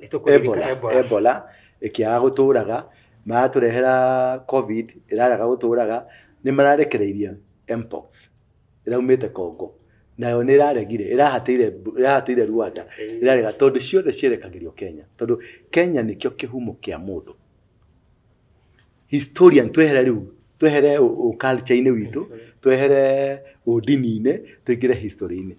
Speaker 3: Nĩ tũkũririkana
Speaker 4: Ebola,
Speaker 3: Ebola.
Speaker 4: Ebola ĩkĩaga gũtũraga, maratũrehera COVID ĩrarega gũtũraga, nĩ mararekereirie Mpox ĩraumĩte Congo, nayo nĩ ĩraregire, ĩrahatĩire Rwanda, ĩrarega tondũ ciothe cierekagĩrio Kenya, tondũ Kenya nĩkĩo kĩhumo kĩa mũndũ. Historian twehere rĩu, twehere culture-inĩ witũ, twehere ũndini-inĩ, tũingĩre history-inĩ.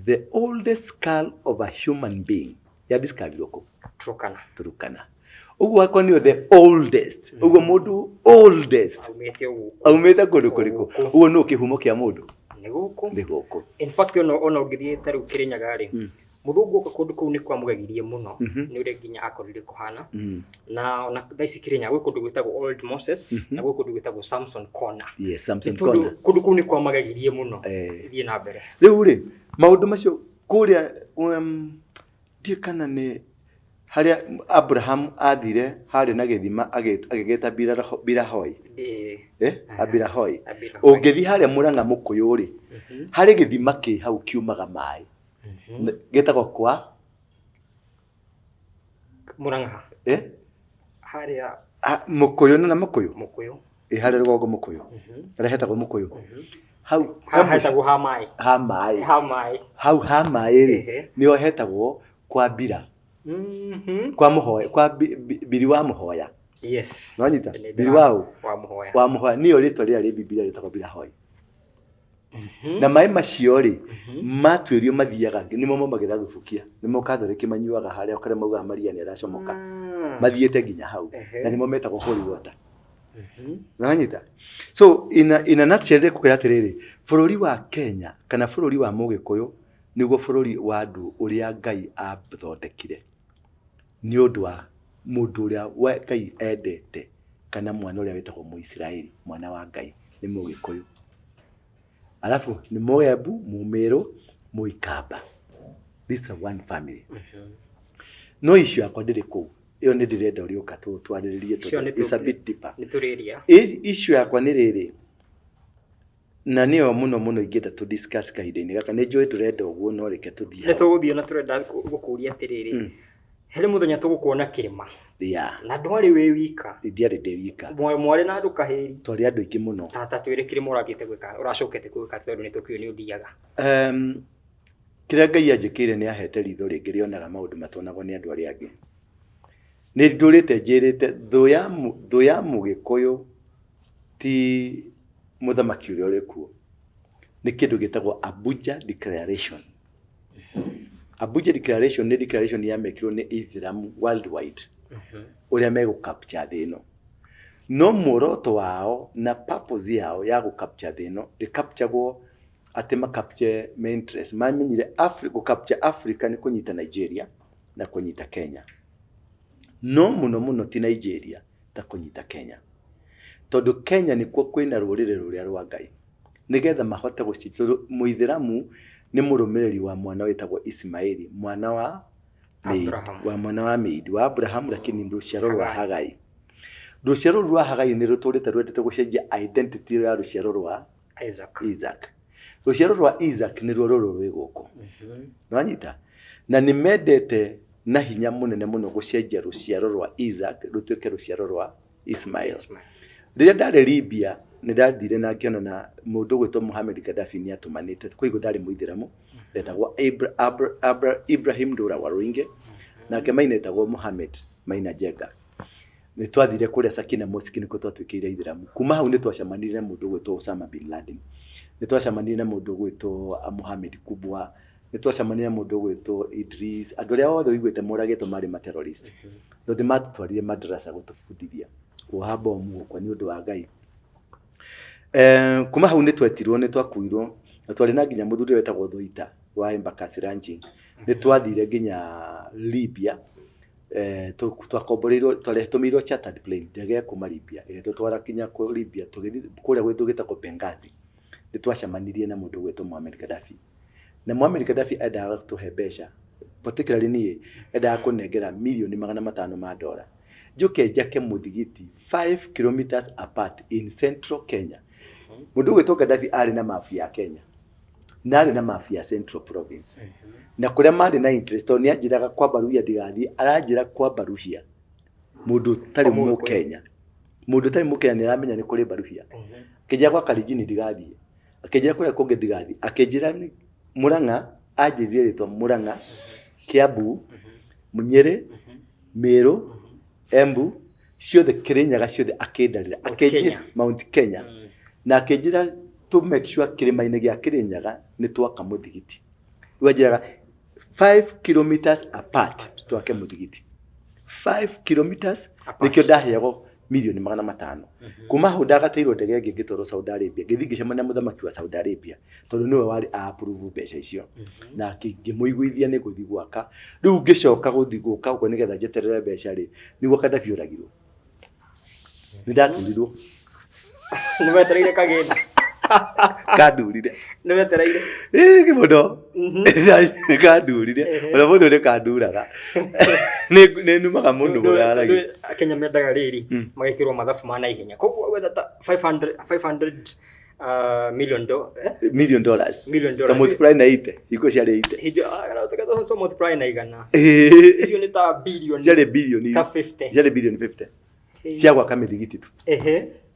Speaker 4: The oldest skull of a human being ya discoverirwo kũ?
Speaker 3: Turkana.
Speaker 4: Turkana. Ũguo akwa nĩyo the oldest. Ũguo mũndũ oldest
Speaker 3: Aumĩte gũkũ.
Speaker 4: Aumĩte kũndũ kũrĩkũ?
Speaker 3: Gũkũ.
Speaker 4: Ũguo nũ kĩhumo kĩa mũndũ?
Speaker 3: Nĩ gũkũ.
Speaker 4: Nĩ gũkũ.
Speaker 3: In fact ona ũngĩthiĩ ta rĩu Kĩrĩnyaga rĩ, mũthũngũ oka kũndũ kũu nĩ kwamũgegirie mũno nĩ ũrĩa nginya akorire kũhana. Na ona thaa ici Kĩrĩnyaga gwĩ kũndũ gwĩtagwo Old Moses na gwĩ kũndũ gwĩtagwo Samson Corner.
Speaker 4: Yes, Samson
Speaker 3: Nĩ tondũ
Speaker 4: Corner.
Speaker 3: kũndũ kũu nĩ kwamagegirie mũno. Thiĩ na mbere.
Speaker 4: Rĩu rĩ, maũndũ macio kũrĩa ndiũĩ kana nĩ harĩa Abraham athire harĩ na gĩthima agĩgĩta Birahoi. Abirahoi.
Speaker 3: Abirahoi.
Speaker 4: Ũngĩthiĩ harĩa Mũrang'a Mũkũyũ rĩ, harĩ gĩthima kĩ hau kiumaga maĩ. Gĩtagwo kwa
Speaker 3: Mũrang'a. Harĩa
Speaker 4: Mũkũyũ na Mũkũyũ.
Speaker 3: Mũkũyũ.
Speaker 4: Harĩa rũgongo Mũkũyũ. Harĩa hetagwo Mũkũyũ. Hau
Speaker 3: Ha hetagwo ha maĩ.
Speaker 4: Ha maĩ.
Speaker 3: Ha maĩ.
Speaker 4: Hau ha maĩ rĩ, nĩho hetagwo kwa Bira. Kwa mũhoya, kwa Biri wa mũhoya.
Speaker 3: Yes.
Speaker 4: Nĩwanyita?
Speaker 3: Nĩ
Speaker 4: Biri wa ũ?
Speaker 3: Wa mũhoya.
Speaker 4: Wa mũhoya nĩyo rĩtwa rĩrĩa rĩ Bibilia rĩtagwo Birahoi. Na maĩ macio rĩ, matuĩrio mathiaga, nĩmo maumagĩra Thubukia, nĩmo Catholic manyuaga harĩa kũrĩa maugaga Maria nĩ aracomoka. Mathiĩte nginya hau. Na nĩmo metagwo holy water. Nĩwanyita? So in a nutshell ndĩkũkwĩra atĩrĩrĩ, bũrũri wa Kenya kana bũrũri wa Mũgĩkũyũ nĩguo bũrũri wa andũ ũrĩa Ngai athondekire nĩ ũndũ wa mũndũ ũrĩa Ngai endete. Kana mwana ũrĩa wĩtagwo Mũisiraeli, mwana wa Ngai, nĩ Mũgĩkũyũ. Alafu nĩ Mũembu, Mũmĩrũ, Mũikamba. This is one family. No issue yakwa ndĩrĩ kũu. Ĩyo nĩ ndĩrenda ũrĩũka twarĩrĩrie
Speaker 3: Icio
Speaker 4: tondũ
Speaker 3: nĩ
Speaker 4: it's a bit deeper.
Speaker 3: Nĩ tũrĩria.
Speaker 4: Issue yakwa nĩ rĩrĩ, na nĩyo mũno mũno ingĩenda tũ discuss kahinda-inĩ gaka. Nĩ njũĩ ndũrenda ũguo, no reke tũthiĩ
Speaker 3: Nĩ
Speaker 4: hau.
Speaker 3: tũgũthiĩ na tũrenda gũkũria atĩrĩrĩ. Harĩ mũthenya tũgũkuona kĩrĩma. Na ndwarĩ wĩ wika.
Speaker 4: Ndiarĩ ndĩ wika.
Speaker 3: Mwarĩ na andũ kahĩri.
Speaker 4: Twarĩ andũ aingĩ mũno.
Speaker 3: Tata twĩre kĩrĩma ũrathiĩte gwĩka, ũracokete gwĩka tondũ nĩ tũkĩũĩ nĩ ũthiaga.
Speaker 4: Kĩrĩa Ngai anjĩkĩire nĩ ahete ritho rĩngĩ rĩonaga maũndũ matonagwo nĩ andũ arĩa angĩ. Nĩ ndũrĩte njĩrĩte thũ ya Mũgĩkũyũ ti mũthamaki ũrĩa ũrĩ kuo. Nĩ kĩndũ gĩtagwo Abuja Declaration. Abuja Declaration nĩ declaration yamekirwo nĩ Ithiramu worldwide ũrĩa megũ capture thĩ ĩno. No muoroto wao na purpose yao ya gũ capture thĩ ĩno ndĩ capture-gwo atĩ ma capture me interest. Mamenyire gũ capture Africa nĩ kũnyita Nigeria na kũnyita Kenya. No mũno mũno ti Nigeria ta kũnyita Kenya. Tondũ Kenya nĩkuo kwĩna rũrĩrĩ rũrĩa rwa Ngai. Nĩgetha mahote gũci-, tondũ Mũithĩramu nĩ mũrũmĩrĩri wa mwana wĩtagwo Ismaili, mwana wa Meidi,
Speaker 3: Abraham.
Speaker 4: wa mwana wa Meidi, wa Abraham, lakini rũciaro rwa
Speaker 3: Hagai.
Speaker 4: Hagai. Rũciaro rũu rwa Hagai nĩ rũtũrĩte rwendete gũcenjia identity ya rũciaro rwa
Speaker 3: Isaac.
Speaker 4: Isaac. Rũciaro rwa Isaac nĩruo rũrũ rwĩ gũkũ. Nĩwanyita? Na nĩ mendete na hinya mũnene mũno gũcenjia rũciaro rwa Isaac rũtuĩke rũciaro rwa Ismail.
Speaker 3: Ismail.
Speaker 4: Rĩrĩa ndarĩ Libya nĩ ndathire na ngĩona na mũndũ ũgwĩtwo Mohamed Gaddafi nĩ atũmanĩte, kwa ndarĩ Mũithĩramu, etagwo Ibrahim Ndura Waruinge, nake maina etagwo Mohamed Maina Jenga. Nĩ twathire kũrĩa Sakina Mosque nĩkuo twatuĩkĩire Ithĩramu. Kuma hau nĩ twacemanirie na mũndũ ũgwĩtwo Osama bin Laden. Nĩ twacemanirie na mũndũ ũgwĩtwo Mohamed Kubwa. Nĩ twacemanirie na mũndũ ũgwĩtwo Idris. Andũ arĩa othe ũiguĩte moragĩtwo marĩ ma terrorist. Tondũ matũtwarire madrasa gũtũbundithia kuoha bomu gũkua nĩ ũndũ wa Ngai. Kuma hau nĩ twetirwo, nĩ twakuirwo, na twarĩ na nginya mũthuri wetagwo Thuita wa Embakasi Ranching. Nĩ twathire nginya Libya. Twakomboreirwo, tũmĩirwo chartered plane, ndege ya kuma Libya ĩgĩtũtwara nginya kũ Libya, tũgĩthiĩ kũrĩa kũndũ gwĩtagwo Benghazi. Nĩ twacemanirie na mũndũ ũgwĩtwo Muammar Gaddafi. Na Muammar Gaddafi endaga gũtũhe mbeca, particularly niĩ, endaga kũnengera mirioni magana matano ma dola. Njũke njake mũthigiti 5 kilometers apart in central Kenya. Mũndũ ũgwĩtwo Gaddafi arĩ na mabu ya Kenya na arĩ na mabu ya Central Province. Na kũrĩa marĩ na interest, tondũ nĩ anjĩraga kwa Baruhia ndigathiĩ, aranjĩra kwa Baruhia mũndũ ũtarĩ
Speaker 3: Kwa Mũgĩkũyũ.
Speaker 4: Mũkenya. Mũndũ ũtarĩ Mũkenya nĩ aramenya nĩ kũrĩ Baruhia. Akĩnjĩra kwa Kalenjin ndigathiĩ, akĩnjĩra kũrĩa kũngĩ ndigathiĩ, akĩnjĩra Murang'a, anjĩrire rĩtwa Murang'a, Kiambu, Nyĩrĩ, Meru, Embu, ciothe Kirinyaga ciothe akĩndarĩra.
Speaker 3: Mount
Speaker 4: Akĩnjĩra
Speaker 3: Kenya.
Speaker 4: Mount Kenya. Na akĩnjĩra to make sure kĩrĩma-inĩ gĩa Kirinyaga nĩ twaka mũthigiti. Rĩu anjĩraga 5 kilometers apart twake mũthigiti. 5 kilometers
Speaker 3: Apart.
Speaker 4: nĩkĩo ndaheagwo mirioni magana matano. Kuma hau ndagateirwo ndege ĩngĩ ngĩtwarwo Saudi Arabia, ngĩthiĩ ngĩcemania na mũthamaki wa Saudi Arabia tondũ nĩwe warĩ approve mbeca icio. Na ngĩmũiguithia nĩ gũthiĩ gwaka. Rĩu ngĩcoka gũthiĩ gũka ũguo nĩgetha njeterere mbeca rĩ, nĩguo Gaddafi oragirwo. Nĩ ndaturirwo.
Speaker 3: Nĩ wetereire kagĩna.
Speaker 4: Kandurire.
Speaker 3: Nĩ wetereire.
Speaker 4: Ĩĩ mũno. Nĩ kandurire. Ona mũndũ nĩ kanduraga. Nĩ numaga mũno mũraragia.
Speaker 3: Akenya mendaga rĩrĩ magekĩrwo mathabu ma naihenya. Koguo wetha ta 500 million
Speaker 4: Million dollars.
Speaker 3: Million
Speaker 4: Na
Speaker 3: dollars.
Speaker 4: multiply na 80. Hingo ciarĩ 80.
Speaker 3: Hĩndĩ to multiply na igana.
Speaker 4: Ĩĩ.
Speaker 3: Icio nĩ ta billion.
Speaker 4: Ciarĩ billion.
Speaker 3: Ta 50.
Speaker 4: Ciarĩ billion 50. Cia gwaka mĩthigiti tu.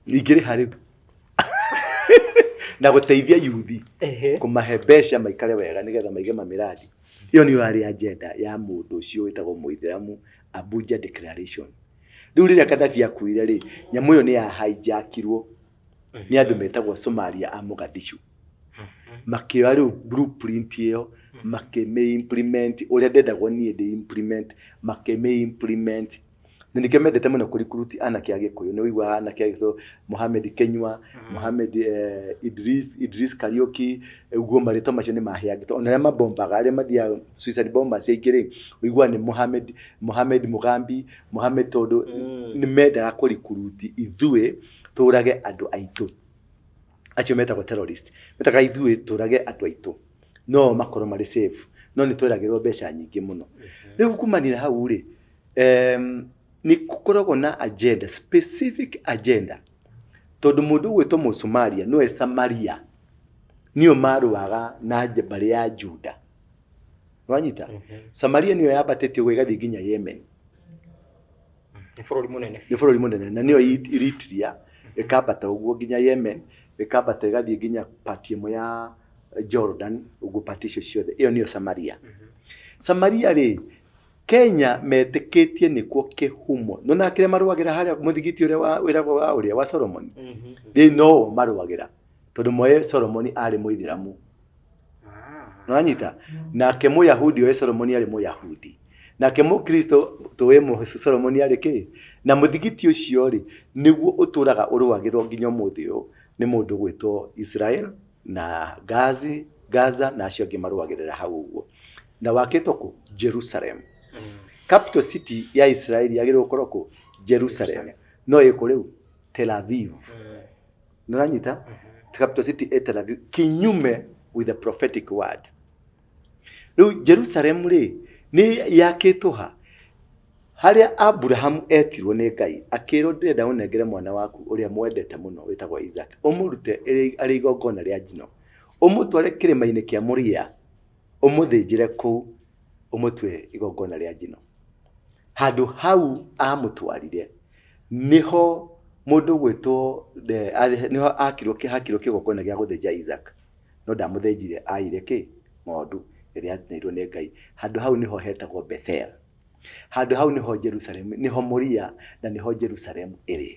Speaker 4: Ingĩrĩha rĩu. Na gũteithia yuthi kũmahe mbeca maikare wega nĩgetha maige mamĩradi. Ĩyo nĩyo yarĩ agenda ya mũndũ ũcio wĩtagwo Mũithĩramu, Abuja Declaration. Rĩu rĩrĩa Gaddafi akuire rĩ, nyamũ ĩyo nĩ ya hijackirwo nĩ andũ metagwo Somalia a Mogadishu. Makĩoya rĩu blueprint ĩyo makĩmĩ implement ũrĩa ndendagwo niĩ ndĩ implement, makĩmĩ implement. Na nĩkĩo mendete mũno kũrikuruti anake a Gĩkũyũ. Nĩ ũiguaga anake a Gĩkũyũ, Mohamed Kenyua, Mohamed Idris, Idris Kariũki, ũguo marĩtwa macio nĩ maheangĩtwo. Ona arĩa mabombaga, arĩa mathiaga suicide bombers aingĩ rĩ, ũiguaga nĩ Mohamed, Mohamed Mugambi, Mohamed tondũ nĩ mendaga kũrikuruti ithuĩ tũrage andũ aitũ. Acio metagwo terrorist. Mendaga ithuĩ tũrage andũ aitũ no makorwo marĩ safe. No nĩ tweragĩrwo mbeca nyingĩ mũno. Rĩu kumania na hau rĩ, nĩ gũkoragwo na agenda, specific agenda. Tondũ mũndũ ũgwĩtwo Mũsomalia nĩwe Samaria, nĩo marũaga na mbarĩ ya Juda. Nĩwanyita? Samaria nĩyo yambatĩte ũguo ĩgathiĩ nginya Yemen.
Speaker 3: Nĩ bũrũri mũnene.
Speaker 4: Nĩ bũrũri mũnene na nĩyo Eritrea ĩkambata ũguo nginya Yemen, ĩkambata ĩgathiĩ nginya part ĩmwe ya Jordan, ũguo part icio ciothe. Ĩyo nĩyo Samaria. Samaria rĩ, Kenya metĩkĩtie nĩkuo kĩhumo. Nĩwona kĩrĩa marũagĩra harĩa mũthigiti ũrĩa wĩragwo wa ũrĩa wa Solomon? Thĩ no marũagĩra tondũ moĩ Solomon arĩ mũithĩramu. Nĩwanyita? Nake Mũyahudi oĩ Solomon arĩ Mũyahudi. Nake Mũkristo tũĩ Solomon arĩ kĩ? Na mũthigiti ũcio rĩ, nĩguo ũtũraga ũrũagĩrwo nginya ũmũthĩ ũyũ nĩ mũndũ ũgwĩtwo Israel na Gazi, Gaza na acio angĩ marũagĩrĩra hau ũguo. Na wakĩtwo kũ? Jerusalem. Capital city ya Israel yagĩrĩirwo gũkorwo kũ? Jerusalem. No ĩkũ rĩu? Tel Aviv. Nĩũranyita? Capital city ĩ Tel Aviv kinyume with the prophetic word. Rĩu Jerusalem rĩ, nĩ yakĩtwo ha? Harĩa Abrahamu etirwo nĩ Ngai, akĩrwo ndĩrenda ũnengere mwana waku ũrĩa mwendete mũno wĩtagwo Isaac, ũmũrute arĩ igongona rĩa njino, ũmũtware kĩrĩma-inĩ kĩa Moria, ũmũthĩnjĩre kũu, ũmũtue igongona rĩa njino. Handũ hau amũtwarire, nĩho mũndũ ũgwĩtwo, nĩho hakirwo kĩgongona gĩa gũthĩnja Isaac, no ndamũthĩnjire, aire kĩ? Ng'ondu ĩrĩa yaneirwo nĩ Ngai. Handũ hau nĩho hetagwo Bethel. Handũ hau nĩho Jerusalem, nĩho Moria na nĩho Jerusalem ĩrĩ.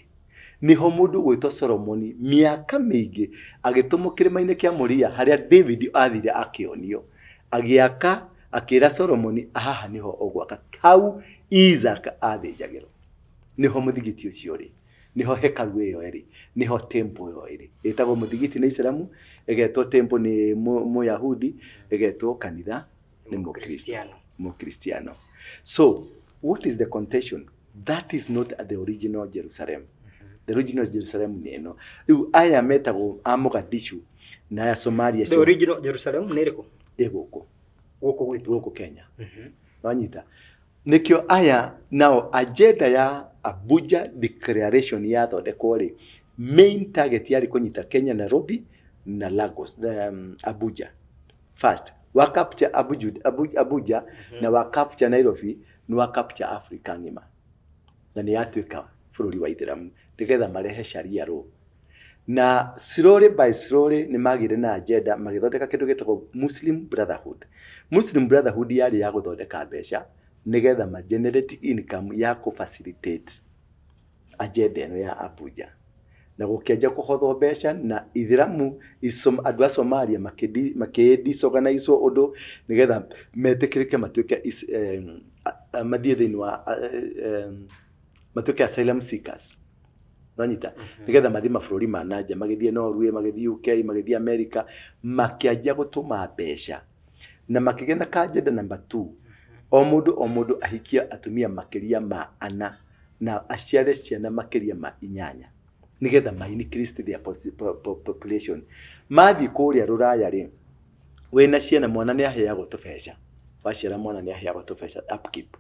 Speaker 4: Nĩho mũndũ ũgwĩtwo Solomoni mĩaka mĩingĩ agĩtũmwo kĩrĩma-inĩ kĩa Moria harĩa David athire akĩonio, agĩaka akĩra Solomoni haha nĩho ũgwaka, hau Isaac athĩnjagĩrwo. Nĩho mũthigiti ũcio ũrĩ, nĩho hekaru ĩyo ĩrĩ, nĩho temple ĩyo ĩrĩ. Ĩtagwo mũthigiti nĩ Aithĩramu, ĩgetwo temple nĩ Mũyahudi, ĩgetwo kanitha nĩ Mũkristiano. Mũkristiano. So, what is the contention? That is not the original Jerusalem. The original Jerusalem nĩ ĩno. Rĩu aya metagwo a Mogadishu na aya Somalia.
Speaker 3: The original Jerusalem nĩ ĩrĩkũ?
Speaker 4: Ĩ gũkũ.
Speaker 3: Gũkũ gwitũ.
Speaker 4: Gũkũ Kenya. Wanyita? Nĩkĩo aya nao agenda ya Abuja Declaration yathondekwo rĩ, main target yarĩ kũnyita Kenya Nairobi na Lagos, Abuja. First, wa capture Abuja, Abuja na wa capture Nairobi nĩ wa capture Africa ng'ima. Na nĩ yatuĩka bũrũri wa Ithĩramu nĩgetha marehe Sharia law. Na slowly by slowly nĩ magĩire na agenda magĩthondeka kĩndũ gĩtagwo Muslim Brotherhood. Muslim Brotherhood yarĩ ya gũthondeka mbeca nĩgetha ma generate income ya kũ facilitate agenda ĩno ya Abuja. Na gũkĩanjia kũhothwo mbeca na Ithĩramu, andũ a Somalia makĩ disorganize ũndũ nĩgetha metĩkĩrĩke matuĩke mathiĩ thĩinĩ wa matuĩke asylum seekers. Nĩwanyita? Nĩgetha mathiĩ mabũrũri ma na nja, magĩthiĩ Norway, magĩthiĩ UK, magĩthiĩ America, makĩanjia gũtũma mbeca. Na makĩgĩa na ka agenda number two, o mũndũ o mũndũ ahikie atumia makĩria ma ana na aciare ciana makĩria ma inyanya nĩgetha ma increase their population. Mathiĩ kũrĩa rũraya rĩ, wĩna ciana mwana nĩ aheagwo tũbeca, waciara mwana nĩ aheagwo tũbeca upkeep,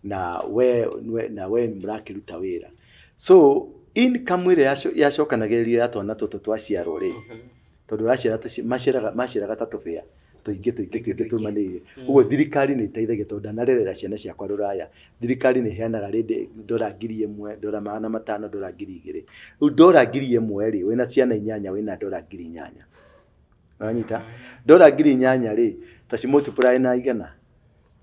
Speaker 4: na we na we nĩ mũrakĩruta wĩra. So income ĩrĩa yacokanagĩrĩrio ya twana tũtũ twaciarwo rĩ, tondũ ũraciara maciaraga maciaraga ta tũbĩa tũingĩ tũingĩ tũingĩ tũmanĩire. Ũguo thirikari nĩ ĩteithagia tondũ ndanarerera ciana ciakwa rũraya, thirikari nĩ ĩheanaga rĩndĩ ndora 1000, ndora 500, ndora 2000. Rĩu ndora 1000 rĩ, wĩna ciana inyanya wĩna ndora 8000. Wanyita? Ndora 8000 rĩ, ta ci multiply na igana.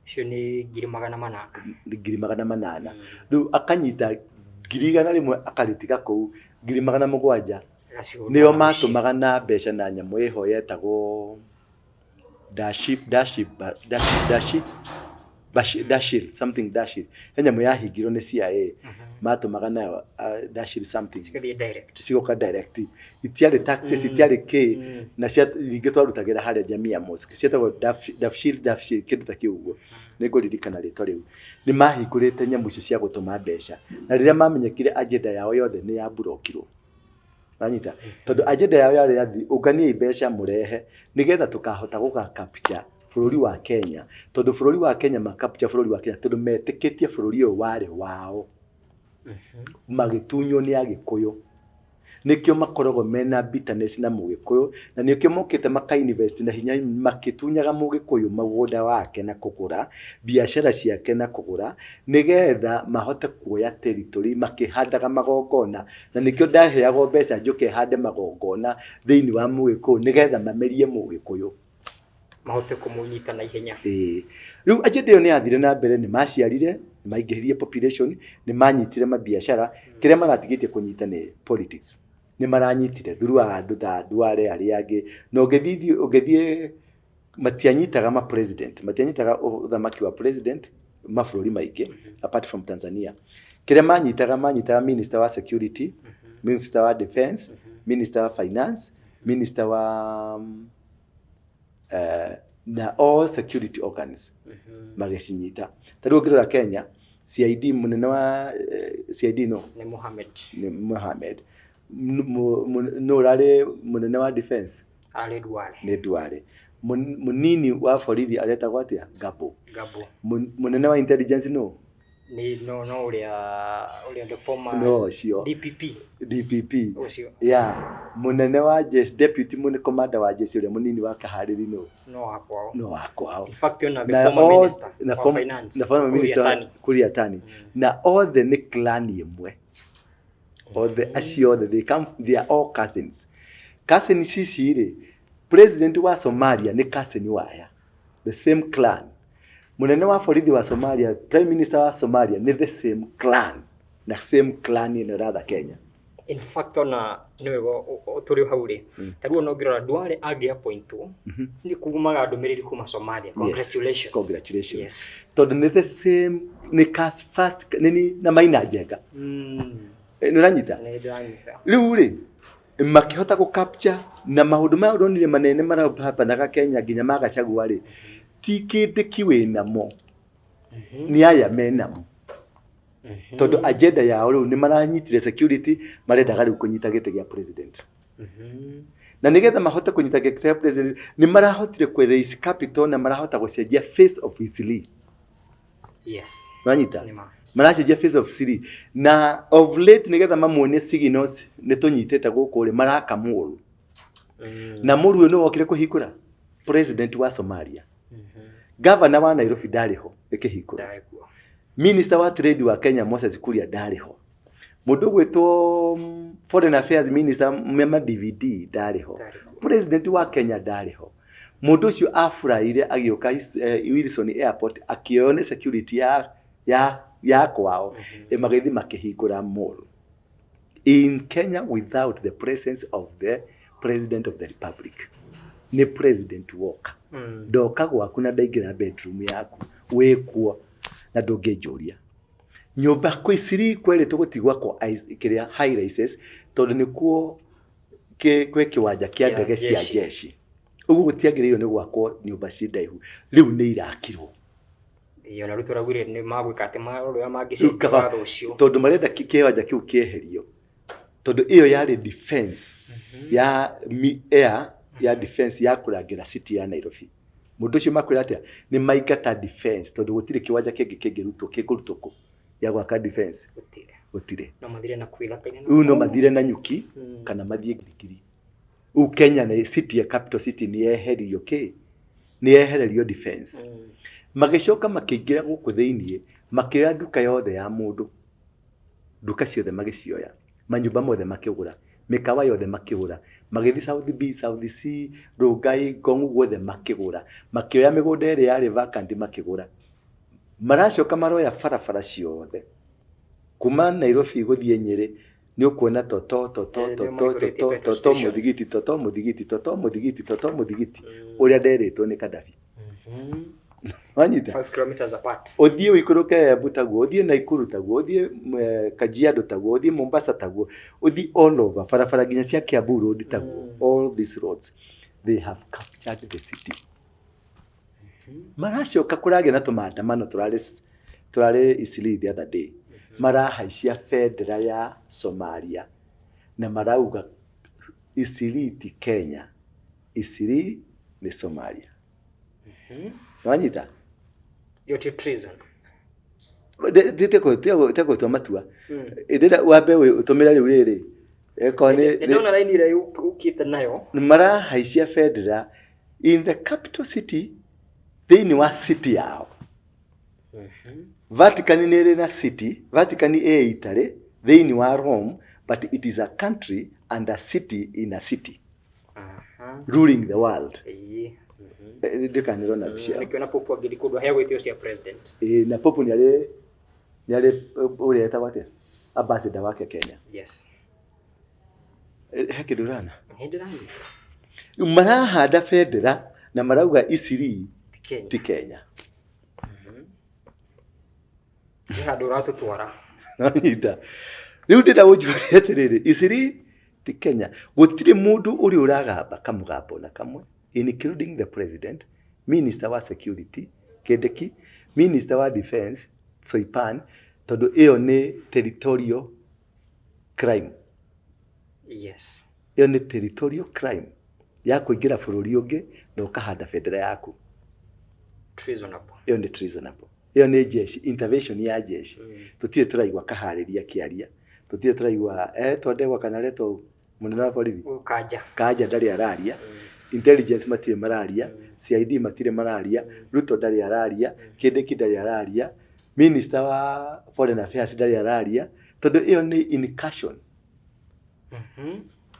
Speaker 3: Icio nĩ 400,000.
Speaker 4: 400,000. Rĩu akanyita 100,000 akarĩtiga kũu, 700,000 nĩo matũmaga na mbeca na nyamũ ĩho yetagwo daship daship daship daship Dashil something, Dashil, he nyamũ yahingirwo nĩ CIA matũmaga nayo, Dashil something.
Speaker 3: Cigathiĩ direct.
Speaker 4: Cigoka direct, itiarĩ taxes, itiarĩ kĩ. Na cia ningĩ twarutagĩra harĩa Jamia Mosque, cietagwo Dafshil, Dafshil, kĩndũ ta kĩu ũguo, nĩ ngũririkana rĩtwa rĩu. Nĩ mahingũrĩte nyamũ icio cia gũtũma mbeca, na rĩrĩa mamenyekire agenda yao yothe nĩ yamburokirwo. Wanyita? Tondũ agenda yao yarĩ athi ũnganiai mbeca mũrehe nĩgetha tũkahota gũga capture bũrũri wa Kenya, tondũ bũrũri wa Kenya ma capture bũrũri wa Kenya, tondũ metĩkĩtie bũrũri ũyũ warĩ wao, magĩtunywo nĩ Agĩkũyũ. Nĩkĩo makoragwo mena bitterness na Mũgĩkũyũ, na nĩkĩo mokĩte maka invest na hinya makĩtunyaga Mũgĩkũyũ mũgũnda wake na kũgũra biacara ciake na kũgũra, nĩgetha mahote kuoya territory makĩhandaga magongona. Na nĩkĩo ndaheagwo mbeca njũke hande magongona thĩinĩ wa Mũgĩkũyũ nĩgetha mamerie Mũgĩkũyũ,
Speaker 3: mahote kũmũnyita na ihenya.
Speaker 4: Ĩĩ. Rĩu agenda ĩyo nĩ yathire na mbere, nĩ maciarire, nĩ maingĩhirie population, nĩ manyitire mabiacara. Kĩrĩa maratigĩtie kũnyita nĩ politics. Nĩ maranyitire through andũ ta Duale arĩa angĩ. Na ũngĩthiĩ matianyitaga ma president, matianyitaga ũthamaki wa president mabũrũri maingĩ apart from Tanzania. Kĩrĩa manyitaga, manyitaga minister wa security, minister wa defense, minister wa finance, minister wa na all security organs magĩcinyita. Ta rĩu ũngĩrora Kenya, CID, mũnene wa CID no
Speaker 3: nĩ Mohamed.
Speaker 4: Nĩ Mohamed. Nũ ũrarĩ mũnene wa defense?
Speaker 3: Arĩ Duale.
Speaker 4: Nĩ Duale. Mũnini wa borithi aretagwo atĩa? Gabo.
Speaker 3: Gabo.
Speaker 4: Mũnene wa intelligence nũ?
Speaker 3: Nĩ no ũrĩa the former
Speaker 4: No ũcio.
Speaker 3: DPP.
Speaker 4: DPP.
Speaker 3: Ũcio.
Speaker 4: Yeah, mũnene wa jeshi, deputy mũne commander wa jeshi ũrĩa mũnini wa Kaharĩri nũ?
Speaker 3: No wa kwao.
Speaker 4: No wa kwao.
Speaker 3: In fact, ona the
Speaker 4: Na
Speaker 3: former minister
Speaker 4: na
Speaker 3: wa finance,
Speaker 4: na former
Speaker 3: Kuria
Speaker 4: minister
Speaker 3: Tani.
Speaker 4: Kuria Tani. Na othe nĩ clan ĩmwe, othe acio othe they come, they are all cousins. Cousins ici rĩ, president wa Somalia nĩ cousin waya, the same clan. Mũnene wa borithi wa Somalia, prime minister wa Somalia nĩ the same clan, na same clan ĩno ĩratha Kenya.
Speaker 3: In fact, ona nĩ wega tũrĩ hau rĩ, ta rĩu ona ũngĩrora Duale angĩ appointwo nĩ kumaga ndũmĩrĩri kuma Somalia, congratulations.
Speaker 4: Congratulations.
Speaker 3: Yes.
Speaker 4: Tondũ nĩ the same, nĩ first nĩ na Maina Njenga. Nĩ ũranyita?
Speaker 3: Nĩ ndĩranyita.
Speaker 4: Rĩu rĩ, makĩhota gũ capture na maũndũ maya ũronire manene marahapanaga Kenya nginya ma Gachagua rĩ, ti kĩndĩki wĩnamo, nĩ aya menamo, tondũ agenda yao rĩu nĩ maranyitire security, marendaga rĩu kũnyita gĩtĩ gĩa president. Na nĩgetha mahote kũnyita gĩtĩ gĩa president, nĩ marahotire kũ raise capital na marahota gũcenjia face of Eastleigh. Ũranyita?
Speaker 3: Nĩ ma.
Speaker 4: Maracenjia face of Eastleigh, na of late nĩgetha mamuonie signals nĩ tũnyitĩte gũkũ rĩ, maraka mall. Na mũru ũyũ nĩ wokire kũhingũra, president wa Somalia. Governor wa Nairobi ndarĩ ho ĩkĩhingũra.
Speaker 3: Ndarĩ kuo.
Speaker 4: Minister wa trade wa Kenya Moses Kuria ndarĩ ho. Mũndũ ũgwĩtwo foreign affairs minister Mema DVD ndarĩ ho.
Speaker 3: Ndarĩ kuo.
Speaker 4: President wa Kenya ndarĩ ho. Mũndũ ũcio afuraire agĩũka Wilson Airport, akĩoywo nĩ security ya kwao, magĩthiĩ makĩhingũra mall in Kenya without the presence of the president of the republic. Nĩ president woka. Ndoka gwaku na ndaingĩra bedroom yaku wĩkuo na ndũngĩnjũria. Nyũmba kwĩ Eastleigh kwerĩtwo gũtigwakwo kĩrĩa high rises, tondũ nĩkuo kwĩ kĩwanja kĩa
Speaker 3: Kĩa
Speaker 4: ndege cia
Speaker 3: jeshi.
Speaker 4: Jeshi, ũguo gũtiagĩrĩirwo nĩ gwakwo nyũmba ci ndaihu. Rĩu nĩ irakirwo.
Speaker 3: Ĩĩ, ona rĩu tũraugire nĩ magwĩka atĩ marore ũrĩa
Speaker 4: Rĩu
Speaker 3: mangĩcenjia
Speaker 4: kaba
Speaker 3: watho ũcio.
Speaker 4: Tondũ marenda kĩwanja kĩu kĩeherio, tondũ ĩyo yarĩ defense ya air ya defense ya kũrangĩra city ya Nairobi. Mũndũ ũcio makwĩra atĩa? Nĩ maingata defense, tondũ gũtirĩ kĩwanja kĩngĩ kĩngĩrutwo, kĩkũrutwo kũ ya gwaka defense?
Speaker 3: Gũtirĩ.
Speaker 4: Gũtirĩ.
Speaker 3: No mathire na kwĩthakaine.
Speaker 4: Rĩu no mathire na nyuki kana mathiĩ Girigiri. Rĩu Kenya nĩ city ya capital city, nĩ yeherio kĩ, nĩ yehererio defense. Magĩcoka makĩingĩra gũkũ thĩiniĩ, makĩoya nduka yothe ya mũndũ, nduka ciothe magĩcioya, manyũmba mothe makĩgũra, mĩkawa yothe makĩgũra, magĩthiĩ South B, South C, Rongai, Ngong, guothe makĩgũra, makĩoya mĩgũnda ĩrĩa yarĩ vacant makĩgũra. Maracoka maroya barabara ciothe kuma Nairobi gũthiĩ Nyĩrĩ, nĩ ũkuona toto toto
Speaker 3: Eh, nĩo
Speaker 4: toto
Speaker 3: maihũrĩtie
Speaker 4: toto
Speaker 3: petrol
Speaker 4: toto
Speaker 3: station.
Speaker 4: Mũthigiti toto, mũthigiti toto, mũthigiti toto, mũthigiti ũrĩa nderĩtwo nĩ Kadafi. Wanyita?
Speaker 3: 5 kilometers apart.
Speaker 4: Ũthiĩ ũikũrũke Embu taguo, ũthiĩ Naikuru taguo, ũthiĩ Kajiado taguo, ũthiĩ Mombasa taguo, ũthiĩ all over barabara nginya cia Kiambu Road taguo. All these roads they have captured the city. Maracoka kũragĩa na tũmaandamano tũrarĩ Eastleigh the other day. Marahaicia bendera ya Somalia na marauga Eastleigh ti Kenya, Eastleigh nĩ Somalia. Wanyita?
Speaker 3: Yote treason.
Speaker 4: Tegũtua matua. Ĩndĩra wambe ũtũmĩre rĩu rĩrĩ ĩkorwo nĩ
Speaker 3: Nĩ ndona raini ĩrĩa ũkĩte nayo.
Speaker 4: Marahaicia bendera in the capital city, thĩinĩ wa city yao. Vatican nĩ ĩrĩ na city. Vatican ĩ Italy thĩinĩ wa Rome, but it is a country and a city in a city ruling the world.
Speaker 3: Ĩĩ.
Speaker 4: Ndĩkanĩrona mbica.
Speaker 3: Nĩkĩo Pope angĩthiĩ kũndũ aheagwo itĩo cia president.
Speaker 4: Ĩĩ, na Pope nĩ arĩ ũrĩa etagwo atĩa, ambassador wake Kenya.
Speaker 3: Yes.
Speaker 4: He kĩndũ ũrana.
Speaker 3: Nĩ ndĩramenya.
Speaker 4: Marahanda bendera na marauga Eastleigh
Speaker 3: Ti Kenya.
Speaker 4: Ti Kenya.
Speaker 3: Nĩ handũ ũratũtwara.
Speaker 4: Nonyita? Rĩu ndĩrenda ũnjũrie atĩrĩrĩ, Eastleigh ti Kenya? Gũtirĩ mũndũ ũrĩ ũragamba kamũgambo na kamwe, including the president, minister wa security Kindiki, minister wa defense Soipan, tondũ ĩyo nĩ territorial crime. Ĩyo nĩ territorial crime ya kũingĩra bũrũri ũngĩ na ũkahanda bendera yaku.
Speaker 3: Treasonable.
Speaker 4: Ĩyo nĩ treasonable. Ĩyo nĩ jeshi, intervention ya jeshi. Tũtirĩ tũraigua kaharĩria kĩaria, tũtirĩ tũraigua etwo Ndegwa kana aretwo mũnene wa borithi.
Speaker 3: Kanja.
Speaker 4: Kanja ndarĩ araria, intelligence matirĩ mararia, CID matirĩ mararia, Ruto ndarĩ araria, Kindiki ndarĩ araria, minister wa foreign affairs ndarĩ araria, tondũ ĩyo nĩ incursion.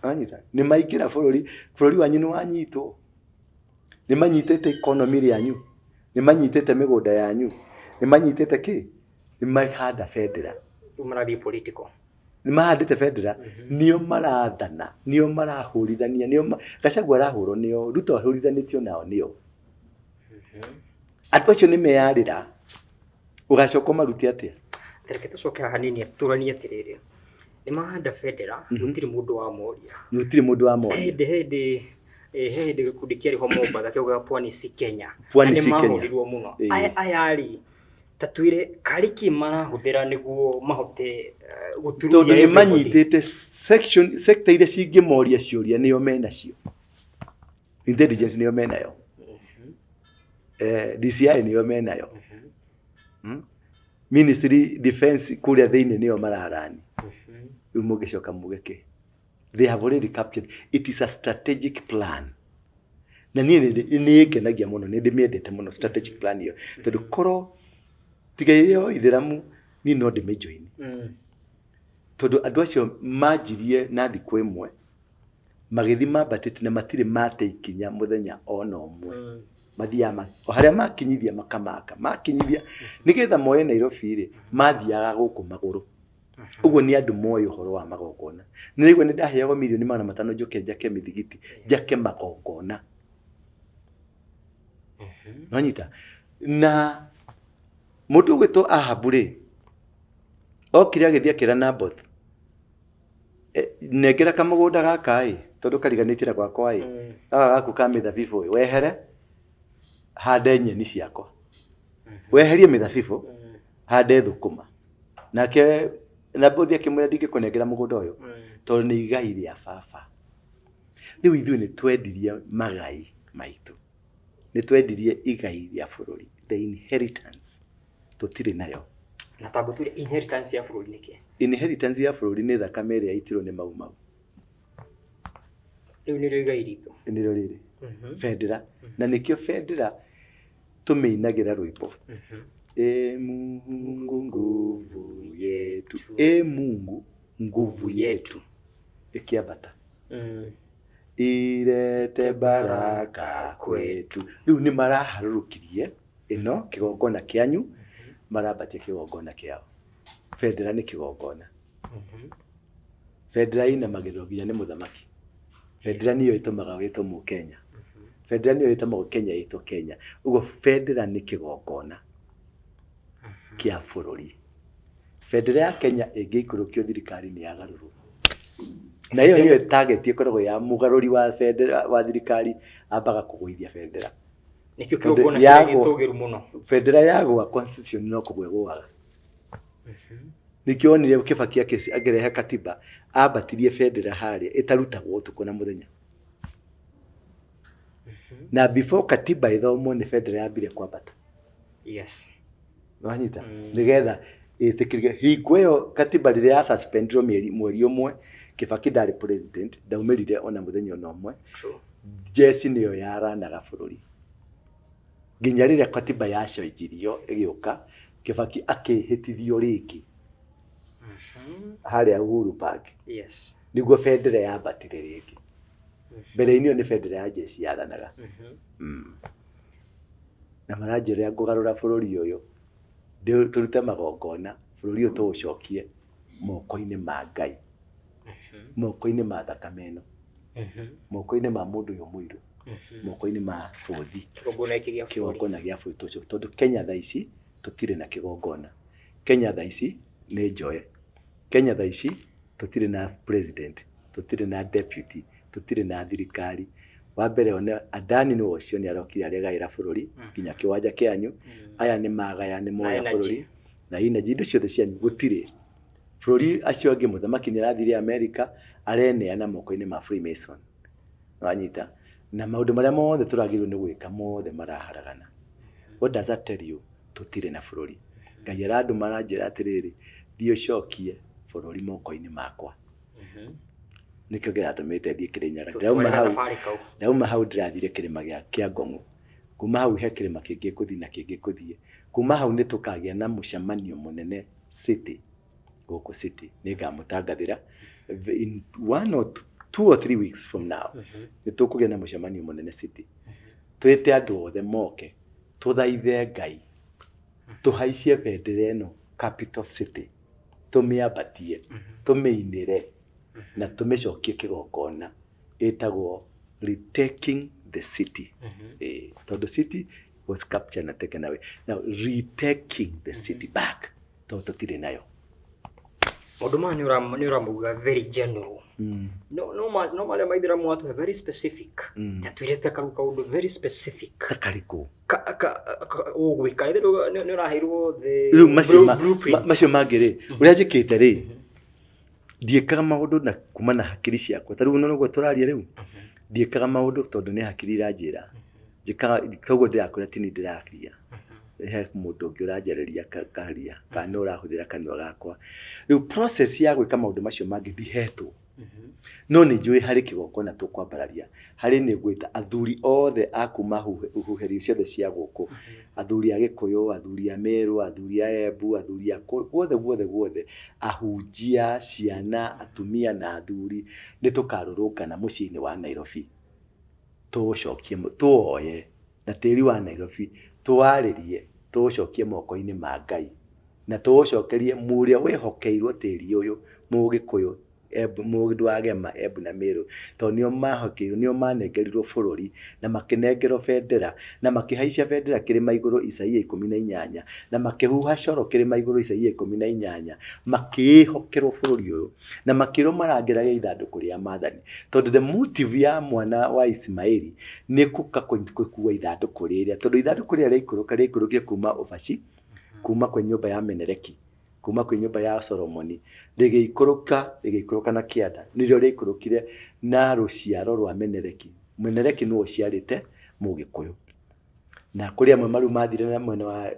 Speaker 4: Wanyita? Nĩ maingĩra bũrũri, bũrũri wanyu nĩ wanyitwo, nĩ manyitĩte economy yanyu, nĩ manyitĩte mĩgũnda yanyu, nĩ manyitĩte kĩ, nĩ mahanda bendera.
Speaker 3: Rĩu marathiĩ political.
Speaker 4: Nĩ mahandĩte bendera, nĩo marathana, nĩo marahũrithania, nĩo Gachagua arahũrwo nĩo, Ruto ahũrithanĩtio nao nĩo. Andũ acio nĩ meyarĩra, ũgacoka ũmarute atĩa?
Speaker 3: Reke tũcoke haha hanini tũranie atĩrĩrĩ, nĩ mahanda bendera, gũtirĩ mũndũ wamoria.
Speaker 4: Gũtirĩ mũndũ wamoria.
Speaker 3: Hĩndĩ he hĩndĩ gĩkundi kĩarĩ ho Mombatha kĩaugaga Pwani si Kenya.
Speaker 4: Pwani
Speaker 3: Na
Speaker 4: si
Speaker 3: nĩ
Speaker 4: Kenya.
Speaker 3: mahũrirwo mũno.
Speaker 4: Ĩĩ.
Speaker 3: Aya rĩ, ta twĩre karĩ kĩ marahũthĩra nĩguo mahote gũtururia
Speaker 4: Tondũ nĩ
Speaker 3: everybody?
Speaker 4: Manyitĩte section, sector iria cingĩmoria ciũria nĩo menacio. Intelligence nĩo menayo, DCI nĩo menayo, Ministry defense kũrĩa thĩinĩ nĩo mararani. Rĩu mũngĩcoka muge kĩ? They have already captured. It is a strategic plan, na niĩ nĩ ĩngenagia mũno, nĩ ndĩmĩendete mũno strategic plan ĩyo, tondũ korwo tiga ĩyo ithĩramu, niĩ no ndĩmĩjoin, tondũ andũ acio manjirie na thikũ ĩmwe magĩthiĩ mambatĩte na matirĩ mate ikinya mũthenya ona ũmwe. Mathiaga o harĩa makinyithia makamaka makinyithia nĩgetha moe Nairobi rĩ, mathiaga gũkũ magũrũ ũguo. Nĩ andũ moĩ ũhoro wa magongona. Nĩ raigua nĩ ndaheagwo mirioni 500 njoke njake mĩthigiti, njake magongona. Nonyita? Na mũndũ ũgwĩtwo Ahabu rĩ, okire agĩthiĩ akĩra Naboth, "Nengera kamũgũnda gaka ĩ, tondũ kariganĩtie na gwakwa ĩ, gaka gaku ka mĩthabibũ ĩ, wehere hande nyeni ciakwa, weherie mĩthabibũ hande thũkũma." Nake Nabothi akĩmwĩra, "Ndingĩkũnengera mũgũnda ũyũ tondũ nĩ igai rĩa baba." Rĩu ithuĩ nĩ twendirie magai maitũ, nĩ twendirie igai rĩa bũrũri, the inheritance tũtirĩ nayo.
Speaker 3: Na tambo twĩre inheritance ya bũrũri nĩkĩ?
Speaker 4: Inheritance ya bũrũri nĩ thakame ĩrĩa yaitirwo nĩ Mau Mau.
Speaker 3: Rĩu nĩrĩo igai ritũ.
Speaker 4: Nĩrĩo rĩrĩ bendera, na nĩkĩo bendera tũmĩinagĩra rwĩmbo, "E Mungu nguvu yetu, e Mungu nguvu yetu", ĩkĩambata, "ilete baraka kwetu". Rĩu nĩ maraharũrũkirie ĩno kĩgongona kĩanyu, marambatia kĩgongona kĩao. Bendera nĩ kĩgongona. Bendera inamagĩrĩrwo nginya nĩ mũthamaki. Bendera nĩyo ĩtũmaga wĩtwo Mũkenya. Bendera nĩyo ĩtũmaga Kenya ĩtwo Kenya. Ũguo bendera nĩ kĩgongona kĩa bũrũri. Bendera ya Kenya ĩngĩikũrũkio thirikari nĩ yagarũrwo. Na ĩyo nĩyo target ĩkoragwo ya mũgarũri wa bendera wa thirikari, ambaga kũgũithia bendera.
Speaker 3: Nĩkĩo
Speaker 4: Tondũ
Speaker 3: kĩgongona kĩrĩa gĩtũgĩru mũno.
Speaker 4: Bendera yagwa constitution no kũgwa ĩgũaga. Nĩkĩo wonire Kibaki akĩrehe katiba, ambatirie bendera harĩa ĩtarutagwo ũtukũ na mũthenya. Na before katiba ĩthomwo nĩ bendera yambire kwambata. Nĩwanyita? Nĩgetha ĩtĩkĩrĩke. Hingo ĩyo katiba rĩrĩa ya suspendirwo mĩeri mweri ũmwe, Kibaki ndarĩ president, ndaumĩrire ona mũthenya ona ũmwe. Jeshi nĩyo yaranaga bũrũri. Nginya rĩrĩa katiba yacenjirio ĩgĩũka, Kibaki akĩhĩtithio rĩngĩ harĩa Uhuru Park. Nĩguo bendera yambatire rĩngĩ. Mbere-inĩ ĩyo nĩ bendera ya jeshi yathanaga. Na maranjĩra ngũgarũra bũrũri ũyũ, tũrute magongona, bũrũri ũyũ tũũcokie moko-inĩ ma Ngai, moko-inĩ ma thakame ĩno, moko-inĩ ma mũndũ ũyũ mũirũ, moko-inĩ ma bũthi.
Speaker 3: Kĩgongona gĩkĩ gĩa bũrũri.
Speaker 4: Kĩgongona gĩa bũrũri tũcokie, tondũ Kenya thaa ici tũtirĩ na kĩgongona. Kenya thaa ici nĩ njoe. Kenya thaa ici tũtirĩ na president, tũtirĩ na deputy, tũtirĩ na thirikari. Wa mbere one Adani nĩwe ũcio nĩ arokire aregaĩra bũrũri nginya kĩwanja kĩanyu. Aya nĩ magaya nĩ moya bũrũri na energy, indo ciothe cianyu gũtirĩ. Bũrũri acio angĩ mũthamaki nĩ arathire America areneana moko-inĩ ma Freemason. Wanyita? Na maũndũ marĩa mothe tũragĩrĩirwo nĩ gwĩka mothe maraharagana. What does that tell you? Tũtirĩ na bũrũri. Ngai arandũma aranjĩra atĩrĩrĩ, thiĩ ũcokie bũrũri moko-inĩ makwa. Nĩkĩo kĩratũmĩte thiĩ Kĩrĩnyaga. Ndauma hau, ndauma hau ndĩrathire kĩrĩma gĩa Kĩangong'ũ. Kuma hau he kĩrĩma kĩngĩ ngũthiĩ na kĩngĩ ngũthiĩ. Kuma hau nĩ tũkagĩa na mũcemanio mũnene city, gũkũ city. Nĩ ngamũtangathĩra in 1 or 2 or 3 weeks from now. Nĩ tũkũgĩa na mũcemanio mũnene city. Twĩte andũ othe moke, tũthaithe Ngai, tũhaicie bendera ĩno capital city, tũmĩambatie, tũmĩinĩre na tũmĩcokie kĩgongona. Ĩtagwo retaking the city. Tondũ city was captured na taken away. Now retaking the city back, tondũ tũtirĩ nayo.
Speaker 3: Maũndũ maya nĩ ũramauga very general. No no no marĩa maithĩramu watũhe very specific. Ta twĩre ta kau kaũndũ very specific.
Speaker 4: Ta karĩkũ?
Speaker 3: Ũgwĩka nĩ ũraheirwo the
Speaker 4: Rĩu macio mangĩ rĩ, ũrĩa njĩkĩte rĩ, ndiĩkaga maũndũ na kuma na hakiri ciakwa. Ta rĩu nĩguo tũraria rĩu, ndiĩkaga maũndũ tondũ nĩ hakiri iranjĩra. Njĩkaga toguo ndĩrakwĩra ti niĩ ndĩraria. He mũndũ ũngĩ ũranjarĩria karia kana nĩ ũrahũthĩra kanua gakwa. Rĩu process ya gwĩka maũndũ macio mangĩ ndihetwo. No nĩ njũĩ harĩ kĩgongona tũkwambararia, harĩ nĩ ngwĩta athuri othe a kuma huherio ciothe cia gũkũ, athuri a Gĩkũyũ, athuri a Meru, athuri a Embu, athuri a guothe guothe guothe, ahunjia, ciana, atumia na athuri, nĩ tũkarũrũngana mũciĩ-inĩ wa Nairobi, tũũcokie, tũwoye na tĩri wa Nairobi, tũwarĩrie, tũũcokie moko-inĩ ma Ngai, na tũũcokerie ũrĩa wĩhokeirwo tĩri ũyũ, Mũgĩkũyũ, mũndũ wa Gema, Embu na Meru, tondũ nĩo mahokeirwo, nĩo manengerirwo bũrũri na makĩnengerwo bendera na makĩhaicia bendera kĩrĩma igũrũ Isaia 18 na makĩhuha coro kĩrĩma igũrũ Isaia 18, makĩĩhokerwo bũrũri ũyũ na makĩrwo marangĩrage ithandũkũ rĩa maathani, tondũ the motive ya mwana wa Ismaeli nĩ gũka gũkua ithandũkũ rĩrĩa, tondũ ithandũkũ rĩrĩa rĩaikũrũka rĩaikũrũkire kuma Ũbaci, kuma kwĩ nyũmba ya Menereki, kuma kwĩ nyũmba ya Solomoni, rĩgĩikũrũka, rĩgĩikũrũka na kĩanda, nĩrĩo rĩaikũrũkire na rũciaro rwa Menereki. Menereki nĩwe ũciarĩte Mũgĩkũyũ. Na kũrĩ amwe marĩu mathire na mwena wa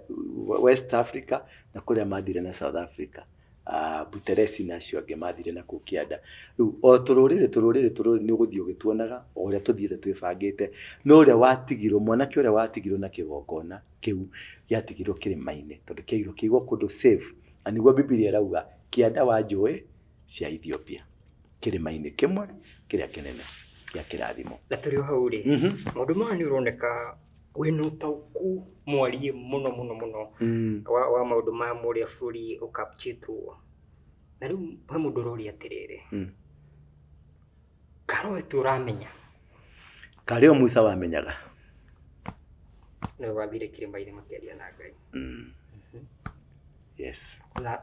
Speaker 4: West Africa, na kũrĩ arĩa mathire na South Africa. Buteresi na acio angĩ mathire na kũu kĩanda. Rĩu o tũrũrĩrĩ tũrũrĩrĩ tũrũrĩrĩ nĩ ũgũthiĩ ũgĩtuonaga o ũrĩa tũthiĩte twĩbangĩte, no ũrĩa watigirwo, mwanake ũrĩa watigirwo na kĩgongona kĩu gĩatigirwo kĩrĩma-inĩ, tondũ kĩaigirwo kĩigwo kũndũ safe, na nĩguo Bibilia ĩrauga kĩanda wa njũĩ cia Ethiopia, kĩrĩma-inĩ kĩmwe kĩrĩa kĩnene kĩa kĩrathimo.
Speaker 3: Na tũrĩ o hau rĩ, maũndũ maya nĩ ũroneka wĩna ũtaũku mwariĩ mũno mũno mũno wa maũndũ maya ma ũrĩa bũrũri ũkapchĩtwo. Na rĩu he mũndũ ũroria atĩrĩrĩ, kana we tu ũramenya?
Speaker 4: Karĩ o Musa wamenyaga.
Speaker 3: Nĩwe wathire kĩrĩma-inĩ makĩaria na Ngai.
Speaker 4: Yes.
Speaker 3: Na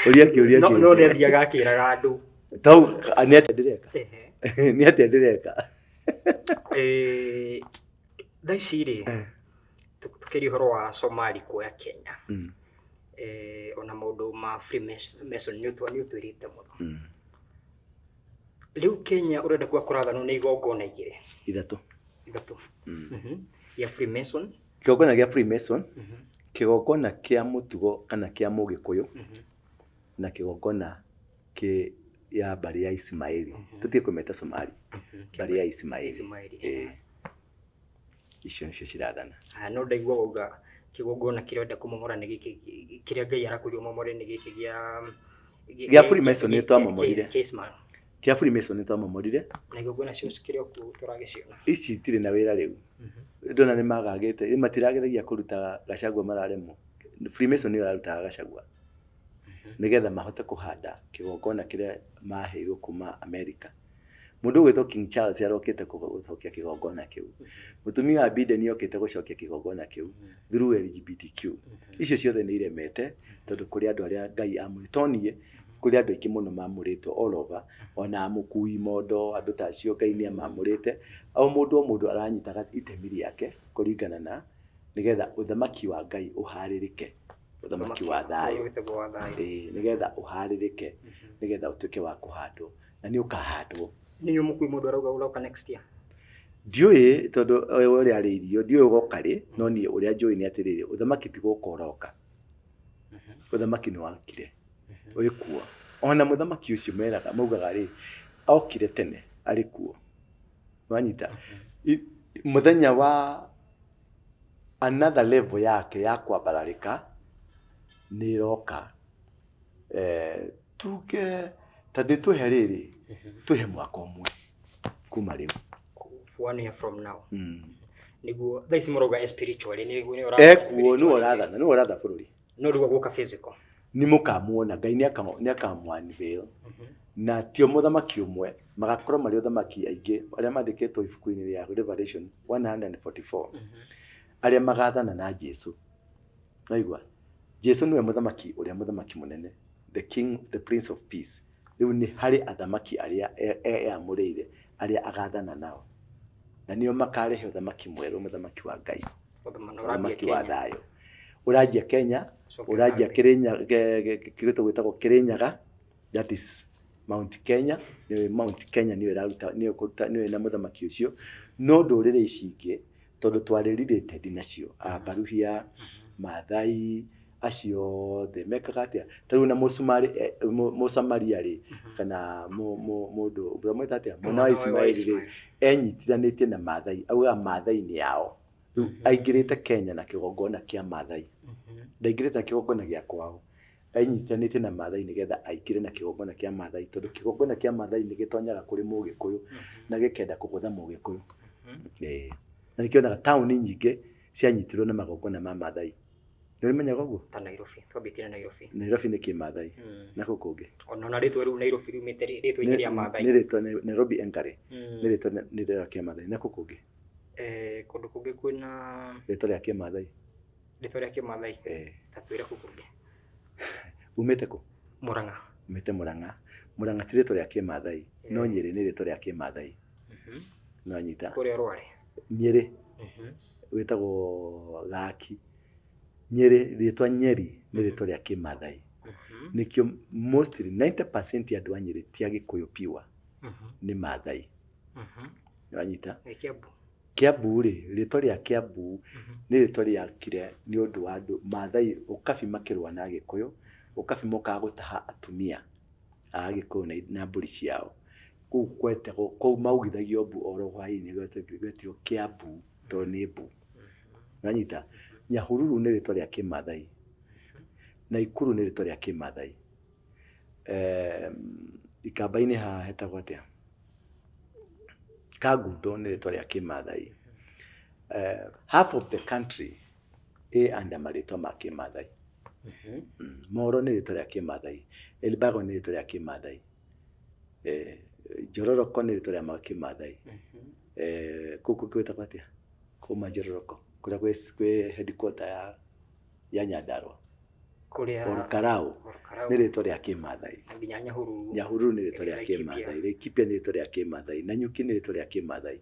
Speaker 4: Ũria kĩũria
Speaker 3: no
Speaker 4: kĩngĩ.
Speaker 3: no nĩ athiaga akĩraga andũ.
Speaker 4: Tau nĩ atĩa ndĩreka?
Speaker 3: Ehe.
Speaker 4: Nĩ atĩa ndĩreka?
Speaker 3: Eh, thaa ici rĩ, tũkĩaria ũhoro wa Somali kuoya Kenya. Eh, ona maũndũ ma Freemason nĩ ũtwĩrĩte mũno. Rĩu Kenya ũrenda kuga kũrathanwo nĩ igongona igĩrĩ?
Speaker 4: Ithatũ.
Speaker 3: Ithatũ. Ya Freemason.
Speaker 4: Kĩgongona gĩa Freemason, kĩgongona kĩa mũtugo kana kĩa mũgĩkũyũ, na kĩgongona kĩ ya mbarĩ ya Ismaili. Tũtige kũmeta Somali. Mbarĩ ya Ismaili.
Speaker 3: Ismaili.
Speaker 4: Ĩĩ. Icio nĩcio cirathana.
Speaker 3: Ah, no ndaigua wauga kĩgongona kĩrĩa ũrenda kũmomora nĩ gĩkĩ kĩrĩa Ngai arakwĩra ũmomore nĩ gĩkĩ gĩa
Speaker 4: Gĩa Freemason nĩ twamomorire.
Speaker 3: Kĩa Ismail.
Speaker 4: Kĩa Freemason nĩ twamomorire.
Speaker 3: Na igongona cio cikĩrĩ o kuo tũragĩciona.
Speaker 4: Ici itirĩ na wĩra rĩu. Ndona nĩ magagĩte, matirageragia kũruta Gachagua mararemwo. Freemason nĩyo ĩrarutaga Gachagua. Nĩgetha mahote kũhanda kĩgongona kĩrĩa maheirwo kuma America. Mũndũ ũgwĩtwo King Charles arokĩte gũcokia kĩgongona kĩu. Mũtumia wa Biden okĩte gũcokia kĩgongona kĩu through LGBTQ. Icio ciothe nĩ iremete tondũ kũrĩ andũ arĩa Ngai amũrĩte. To niĩ, kũrĩ andũ aingĩ mũno mamũrĩtwo all over, ona mũkui mondo, andũ ta acio Ngai nĩ amamũrĩte. O mũndũ o mũndũ aranyitaga itemi rĩake kũringana na nĩgetha ũthamaki wa Ngai ũharĩrĩke. Ũthamaki wa thayũ.
Speaker 3: Wĩtagwo wa thayũ.
Speaker 4: Ĩĩ, nĩgetha ũharĩrĩke, nĩgetha ũtuĩke wa kũhandwo. Na nĩ ũkahandwo.
Speaker 3: Nĩ mũkui mũndũ arauga ũroka next year.
Speaker 4: Ndiũĩ tondũ ũrĩa arĩirio, ndiũĩ ũgoka rĩ, no niĩ ũrĩa njũĩ nĩ atĩrĩrĩ, ũthamaki ti gũka ũroka. Ũthamaki nĩ wakire, wĩ kuo. Ona mũthamaki ũcio meraga, maugaga rĩ, okire tene arĩ kuo. Wanyita? Mũthenya wa another level yake ya kwambararĩka nĩ ĩroka. Tuge ta ndĩ twĩhe rĩrĩ, twĩhe mwaka ũmwe kuma rĩu.
Speaker 3: One year from now. Nĩguo thaa ici mũrauga spiritually nĩguo nĩ ũratha
Speaker 4: Ekuo nĩwe ũrathana, nĩwe ũratha bũrũri.
Speaker 3: No rĩu agũka physical.
Speaker 4: Nĩ mũkamuona, Ngai nĩ akamũ-unveil. Na tio mũthamaki ũmwe, magakorwo marĩ ũthamaki aingĩ arĩa mandĩkĩtwo ibuku-inĩ rĩa Revelation 144, arĩa magathana na Jesu. Waigua? Jesu nĩwe mũthamaki ũrĩa mũthamaki mũnene, the king, the prince of peace. Rĩu nĩ harĩ athamaki arĩa eyamũrĩire, arĩa agathana nao. Na nĩo makarehe ũthamaki mwerũ, mũthamaki wa Ngai, ũthamaki wa thayũ. Ũranjia Kenya, ũranjia Kĩrĩnyaga, kĩrĩa gwĩtagwo Kĩrĩnyaga, that is Mount Kenya, nĩyo Mount Kenya nĩyo ĩraruta, nĩyo ĩkũruta, nĩyo ĩna mũthamaki ũcio. No ndũrĩrĩ ici ingĩ, tondũ twarĩ related nacio, Abaruhia, Maathai, acio othe mekaga atĩa? Ta rĩu na Mũsamaria rĩ, kana mũndũ, ũramwĩta atĩa? Mwana wa Ismaeli rĩ, enyitithanĩtie na Maathai, augaga Maathai nĩ ao. Rĩu aingĩrĩte Kenya na kĩgongona kĩa Maathai. Ndaingĩrĩte na kĩgongona gĩa kwao. Enyitithanĩtie na Maathai nĩgetha aingĩre na kĩgongona kĩa Maathai, tondũ kĩgongona kĩa Maathai nĩ gĩtonyaga kũrĩ Mũgĩkũyũ na gĩkenda kũgũtha Mũgĩkũyũ. Ĩĩ. Na nĩkĩo wonaga taũni nyingĩ cianyitirwo na magongona ma Maathai. Nĩ ũmenyaga ũguo?
Speaker 3: Ta Nairobi, twambĩtie na Nairobi.
Speaker 4: Nairobi nĩ kĩmaathai. Na kũ kũngĩ?
Speaker 3: Ona rĩtwa rĩu Nairobi riumĩte rĩtwa-inĩ rĩa Maathai.
Speaker 4: Nĩ rĩtwa Nairobi Enkare. Nĩ rĩtwa nĩ rĩa kĩmaathai. Na kũ kũngĩ?
Speaker 3: Kũndũ kũngĩ kwĩna
Speaker 4: rĩtwa rĩa kĩmaathai.
Speaker 3: Rĩtwa rĩa kĩmaathai? Ta twĩre kũ kũngĩ.
Speaker 4: Umĩte kũ?
Speaker 3: Murang'a.
Speaker 4: Umĩte Murang'a. Murang'a ti rĩtwa rĩa kĩmaathai, no Nyĩrĩ nĩ rĩtwa rĩa kĩmaathai. No nyita.
Speaker 3: Kũrĩa Rware.
Speaker 4: Nyĩrĩ. Wĩtagwo Gaki. Nyĩrĩ, rĩtwa Nyeri nĩ rĩtwa rĩa kĩmaathai. Nĩkĩo mostly 90% ya andũ a Nyĩrĩ ti Agĩkũyũ pure, nĩ Maathai. Wanyita?
Speaker 3: Nĩ Kiambu.
Speaker 4: Kiambu rĩ, rĩtwa rĩa Kiambu nĩ rĩtwa rĩakire nĩ ũndũ wa andũ Maathai ũkabi makĩrũa na Agĩkũyũ, ũkabi mokaga gũtaha atumia a Agĩkũyũ na mbũri ciao. Kũu gwetagwo, kũu maugithagio mbu oro hwaĩ-inĩ gwetirwo Kiambu tondũ nĩ mbu. Wanyita? Nyahururu nĩ rĩtwa rĩa kĩmaathai. Naikuru nĩ rĩtwa rĩa kĩmaathai. Ikamba-inĩ haha hetagwo atĩa? Kangundo nĩ rĩtwa rĩa kĩmaathai. Half of the country ĩ under marĩtwa ma kĩmaathai. Moro nĩ rĩtwa rĩa Kĩmathai, Elbagon nĩ rĩtwa rĩa Kĩmathai, Njororoko nĩ rĩtwa rĩa Kĩmathai. Kũu kũngĩ gwĩtagwo atĩa? Kuma Njororoko kũrĩa kwĩ headquarter ya Nyandarua.
Speaker 3: Kũrĩa
Speaker 4: Olkarau
Speaker 3: Olkarau.
Speaker 4: nĩ rĩtwa rĩa Kĩmathai.
Speaker 3: Na nginya Nyahururu.
Speaker 4: Nyahururu nĩ rĩtwa rĩa
Speaker 3: Laikipia.
Speaker 4: Kĩmathai. Laikipia nĩ rĩtwa rĩa Kĩmathai. Nanyuki nĩ rĩtwa rĩa Kĩmathai.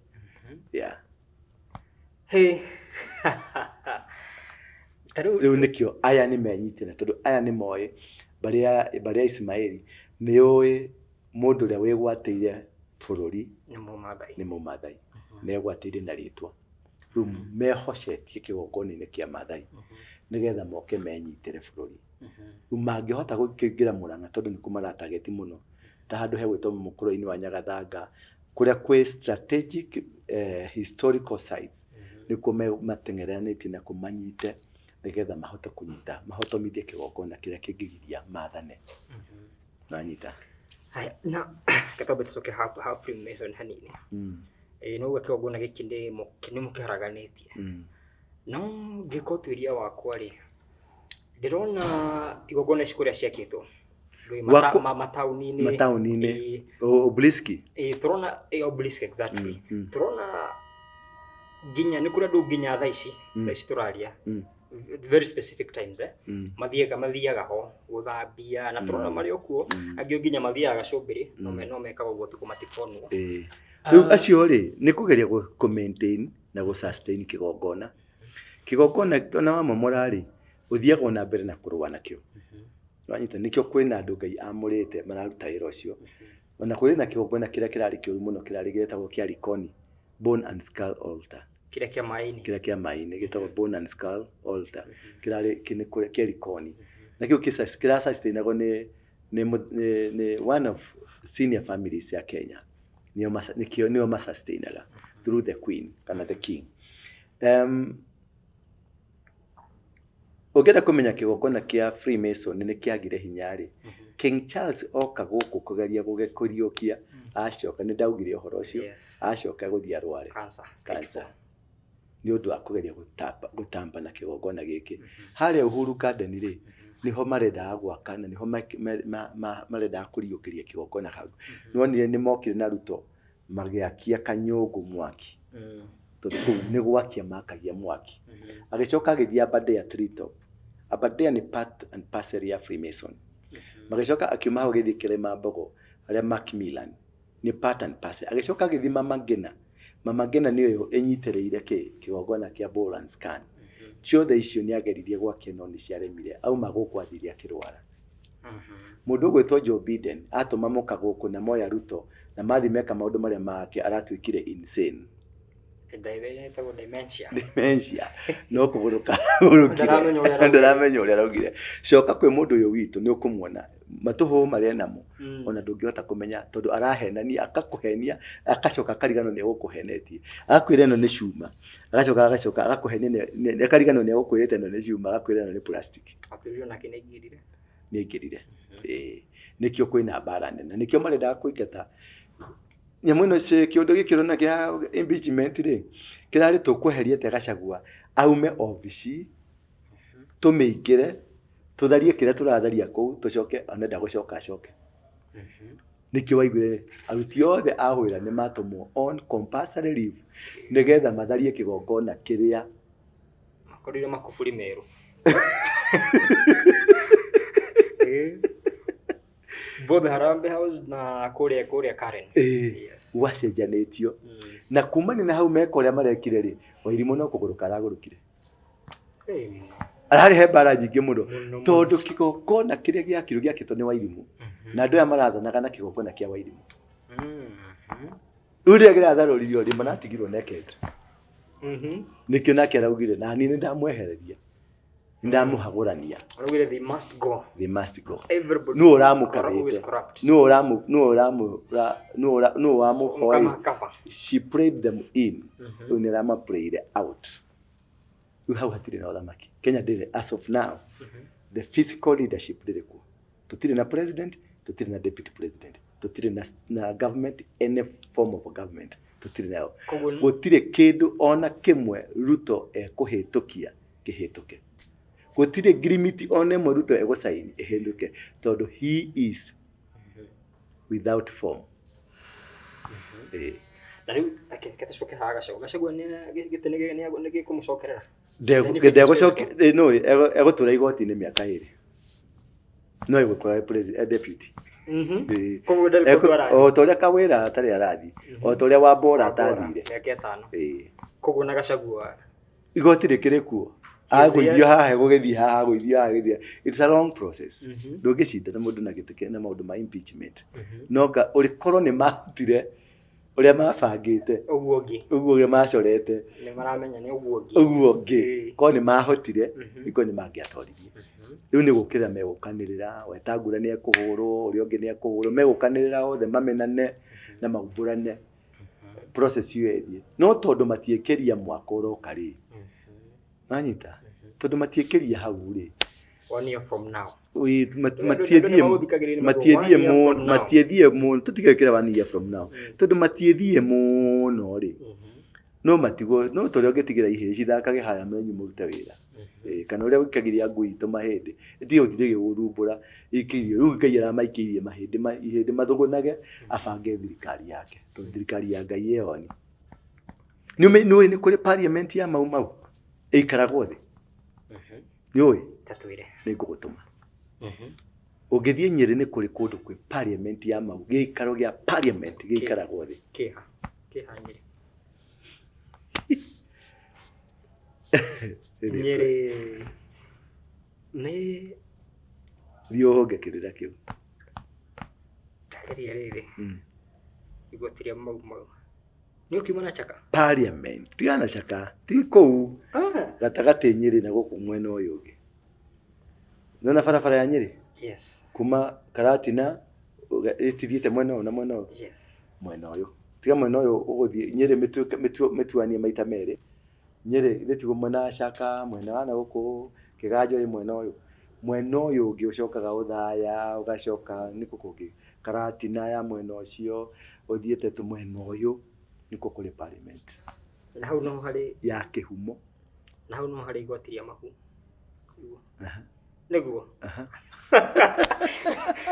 Speaker 4: Yeah.
Speaker 3: Hey. Ta rĩu
Speaker 4: Rĩu nĩkĩo aya nĩ menyitĩte tondũ aya nĩ moĩ mbarĩ ya Ismaili nĩ yũĩ mũndũ ũrĩa wĩgwatĩire bũrũri
Speaker 3: nĩ Mũmathai.
Speaker 4: nĩ Mũmathai. Megwatĩire na rĩtwa. Rĩu mehocetie kĩgongona-inĩ kĩa Mathai nĩgetha moke menyitĩre bũrũri. Rĩu mangĩhota gũkĩingĩra Mũrang'a tondũ nĩkuo maratageti mũno ta handũ hegwĩtwo mũkũrwe-inĩ wa Nyagathanga kũrĩa kwĩ strategic historical sites nĩkuo mateng'eranĩtie na kũmanyite nĩgetha mahote kũnyita mahotomithie kĩgongona kĩrĩa kĩngĩgiria mathane. Nanyita.
Speaker 3: Haya, na reke twambe tũcoke ha Freemason hanini. Ĩĩ no uga kĩgongona gĩkĩ nĩ mũkĩharaganĩtie. No ngĩka ũtuĩria wakwa rĩ, ndĩrona igongona ici kũrĩa ciakĩtwo mataũni-inĩ.
Speaker 4: Mataũni-inĩ. Obelisk.
Speaker 3: Ĩĩ tũrona obelisk exactly. Tũrona nginya nĩ kũrĩ andũ nginya thaa ici, thaa ici tũraria very specific times mathiaga ho gũthambia na tũrona marĩ o kuo, angĩ nginya mathiaga gacũmbĩrĩ no mekaga ũguo ũtukũ matikonwo.
Speaker 4: Rĩu acio rĩ nĩ kũgeria kũ maintain na gũ sustain kĩgongona. Kĩgongona ona wamomora rĩ ũthiaga na mbere na kũrũa nakĩo. Wanyita nĩkĩo kwĩna andũ Ngai amũrĩte mararuta wĩra ũcio. Ona kũrĩ na kĩgongona kĩrĩa kĩrarĩ kĩũru mũno kĩrarĩ gĩetagwo kĩa Likoni, Bone and Skull Altar.
Speaker 3: Kĩrĩa kĩa maĩ-inĩ.
Speaker 4: Kĩrĩa kĩa maĩ-inĩ gĩtagwo Bone and Skull Altar. Kĩrarĩ kĩa Likoni. Na kĩu kĩra sustainagwo nĩ one of senior families ya Kenya. Nĩkĩo nĩo masustainaga through the queen kana the king. Ũngĩenda kũmenya kĩgongona kĩa Freemason nĩ kĩagire hinya rĩ, King Charles oka gũkũ kũgeria gũgĩkũriũkia, acoka nĩ ndaugire ũhoro ũcio, acoka gũthiĩ arware
Speaker 3: Cancer.
Speaker 4: Nĩ ũndũ wa kũgeria gũtamba na kĩgongona gĩkĩ. Harĩa Uhuru Garden rĩ, nĩho marendaga gwaka na nĩho marendaga kũriũkĩria kĩgongona hau. Nĩwonire nĩ mokire na Ruto magĩakia kanyũngũ mwaki. Tondũ kũu nĩ gwakia makagia mwaki. Agĩcoka agĩthiĩ Aberdare Treetop. Aberdare nĩ part and parcel ya Freemason. Magĩcoka akiuma hau agĩthiĩ Kĩrĩma-mbogo harĩa Macmillan nĩ part and parcel. Agĩcoka agĩthiĩ Mama Ngina. Mama Ngina nĩyo ĩnyitĩrĩire kĩgongona kĩa Ball and Scan. Ciothe icio nĩ ageririe gwakia no nĩ ciaremire. Auma gũkũ athire akĩrwara. Mũndũ ũgwĩtwo Joe Biden atũma mũka gũkũ na moya Ruto na mathiĩ meka maũndũ marĩa make aratuĩkire insane.
Speaker 3: Dementia.
Speaker 4: Dementia. No kũgũrũka agũrũkire. Ndaramenya ũrĩa araugire. Coka kwĩ mũndũ ũyũ witũ nĩ ũkũmuona matũhũhũ marĩa enamo ona ndũngĩhota kũmenya tondũ arahenania akakũhenia agacoka akariganwo nĩ egũkũhenetie. Agakwĩra ĩno nĩ cuma agacoka agacoka agakũhenia akariganwo nĩ egũkwĩrĩte ĩno nĩ cuma agakwĩra ĩno nĩ plastic.
Speaker 3: Atũrire onake nĩ aingĩrire.
Speaker 4: Nĩ aingĩrire. Ĩĩ. Nĩkĩo kwĩna mbara nene. Nĩkĩo marendaga kũingata nyamũ ĩno kĩũndũ gĩkĩ ũrona kĩa impeachment rĩ kĩrarĩ tũkweheria atĩa Gachagua aume obici tũmĩingĩre tũtharie kĩrĩa tũratharia kũu tũcoke anenda gũcoka acoke. Nĩkĩo waiguire aruti othe a wĩra nĩ matũmwo on compulsory leave nĩgetha matharie kĩgongona kĩrĩa
Speaker 3: makorire makuburi merũ. Both Harambee House na kũrĩa Karen.
Speaker 4: Yes. Gwacenjanĩtio. Na kumania na hau meka ũrĩa marekire rĩ, Wairimu no kũgũrũka aragũrũkire. Ararĩ he mbara nyingĩ mũno tondũ kĩgongona kĩrĩa gĩakirwo gĩakĩtwo nĩ Wairimu na andũ aya marathanaga na kĩgongona kĩa Wairimu. Rĩu rĩrĩa kĩratharũririo rĩ maratigirwo naked. Nĩkĩo nake araugire na niĩ nĩndamwehereria. Nĩndamũhagũrania.
Speaker 3: Araugire they must go.
Speaker 4: They must go.
Speaker 3: Everybody
Speaker 4: Nũ ũramũkabĩte?
Speaker 3: who is corrupt.
Speaker 4: Nũ ũramũ nũ ũramũ nũ nũ wamũhoe?
Speaker 3: Ũkamahakaba.
Speaker 4: She prayed them in. Rĩu nĩ aramaprayire out. Rĩu hau hatirĩ na ũthamaki. Kenya ndĩrĩ as of now. The physical leadership ndĩrĩ kuo. Tũtirĩ na president, tũtirĩ na deputy president, tũtirĩ na government, any form of government tũtirĩ nayo. Gũtirĩ kĩndũ ona kĩmwe Ruto ekũhĩtũkia kĩhĩtũke. Gũtirĩ ngirimiti ona ĩmwe Ruto egũcaini ĩhĩndũke tondũ he is without form. Ĩĩ.
Speaker 3: Na rĩu reke tũcoke haha Gachagua. Gachagua nĩ gĩtĩ nĩ gĩkũmũcokerera.
Speaker 4: Ndegũcokia no egũtũra igoti-inĩ mĩaka 2. No egũkorwo e deputy. Ĩĩ.
Speaker 3: Koguo ndarĩ kũndũ arathiĩ.
Speaker 4: O ta ũrĩa Kawĩra atarĩ arathiĩ, o ta ũrĩa Wambora atathire.
Speaker 3: Mĩaka 5.
Speaker 4: Ĩĩ.
Speaker 3: Koguo na Gachagua
Speaker 4: Igoti rĩkĩrĩ kuo. Agũithio haha gũgĩthiĩ haha, agũithio haha gũgĩthiĩ. It's a long process. Ndũngĩcindana mũndũ na gĩtĩ na maũndũ ma impeachment. No nga ũrĩkorwo nĩ mahotire ũrĩa mabangĩte,
Speaker 3: ũguo ũngĩ
Speaker 4: ũguo ũrĩa macorete,
Speaker 3: nĩ maramenya nĩ ũguo ũngĩ.
Speaker 4: Ũguo ũngĩ.
Speaker 3: Ĩĩ.
Speaker 4: Korwo nĩ mahotire, ikorwo nĩ mangĩatoririe. Rĩu nĩ gũkĩra megũkanĩrĩra, Wetangula nĩ ekũhũrwo, ũrĩa ũngĩ nĩ ekũhũrwo, megũkanĩrĩra othe mamenane na maumbũrane. Process ĩyo ĩthiĩ. No tondũ matiĩkĩria mwaka ũroka rĩ, wanyita? Tondũ matiĩkĩria hau rĩ.
Speaker 3: One year from now.
Speaker 4: Matiĩthiĩ mũno, matiĩthiĩ mũno, tũtigekĩra one year from now. Tondũ matiĩthiĩ mũno rĩ, no matigwo, no ta ũrĩa ũngĩtigĩra ihĩĩ cithakage harĩa menyu mũrute wĩra. Kana ũrĩa ũikagĩria ngui itũ mahĩndĩ, ĩtige gũtinda ĩgĩgũthumbũra, ĩikĩirio, rĩu Ngai aramaikĩirie mahĩndĩ, ihĩndĩ mathũgũnage, abange thirikari yake, tondũ thirikari ya Ngai ĩyo nĩ. Nĩ ũĩ nĩ kũrĩ parliament ya Mau Mau ĩikaragwo thĩ? Nĩ ũĩ?
Speaker 3: Tatwĩre.
Speaker 4: Nĩ ngũgũtũma. Ũngĩthiĩ Nyĩrĩ nĩ kũrĩ kũndũ kwĩ parliament ya Mau, gĩikaro gĩa parliament gĩikaragwo thĩ.
Speaker 3: Kĩha. Kĩha Nyĩrĩ. Nyĩrĩ nĩ
Speaker 4: Thiĩ ũhonge kĩrĩra kĩu.
Speaker 3: Tarĩria rĩrĩ. Igoti rĩa Mau Mau. Nĩ ũkiuma na Chaka?
Speaker 4: Parliament. Tigana na Chaka. Ti kũu gatagatĩ Nyĩrĩ na gũkũ mwena ũyũ ũngĩ. Nĩwona barabara ya Nyĩrĩ?
Speaker 3: Yes.
Speaker 4: Kuma Karatina ĩtithiĩte mwena ũyũ na mwena ũyũ.
Speaker 3: Yes.
Speaker 4: Mwena ũyũ. Tiga mwena ũyũ ũgũthiĩ Nyĩrĩ mĩtuanie maita merĩ. Nyĩrĩ ithe tiguo mwena wa Chaka, mwena wa na gũkũ Kĩganjo ĩ mwena ũyũ. Mwena ũyũ ũngĩ ũcokaga Othaya, ũgacoka nĩkũ kũngĩ? Karatina ya mwena ũcio, ũthiĩte tu mwena ũyũ nĩkuo kũrĩ parliament.
Speaker 3: Na hau no harĩ
Speaker 4: ya kĩhumo.
Speaker 3: Na hau no harĩ igoti rĩa mahu. Nĩguo.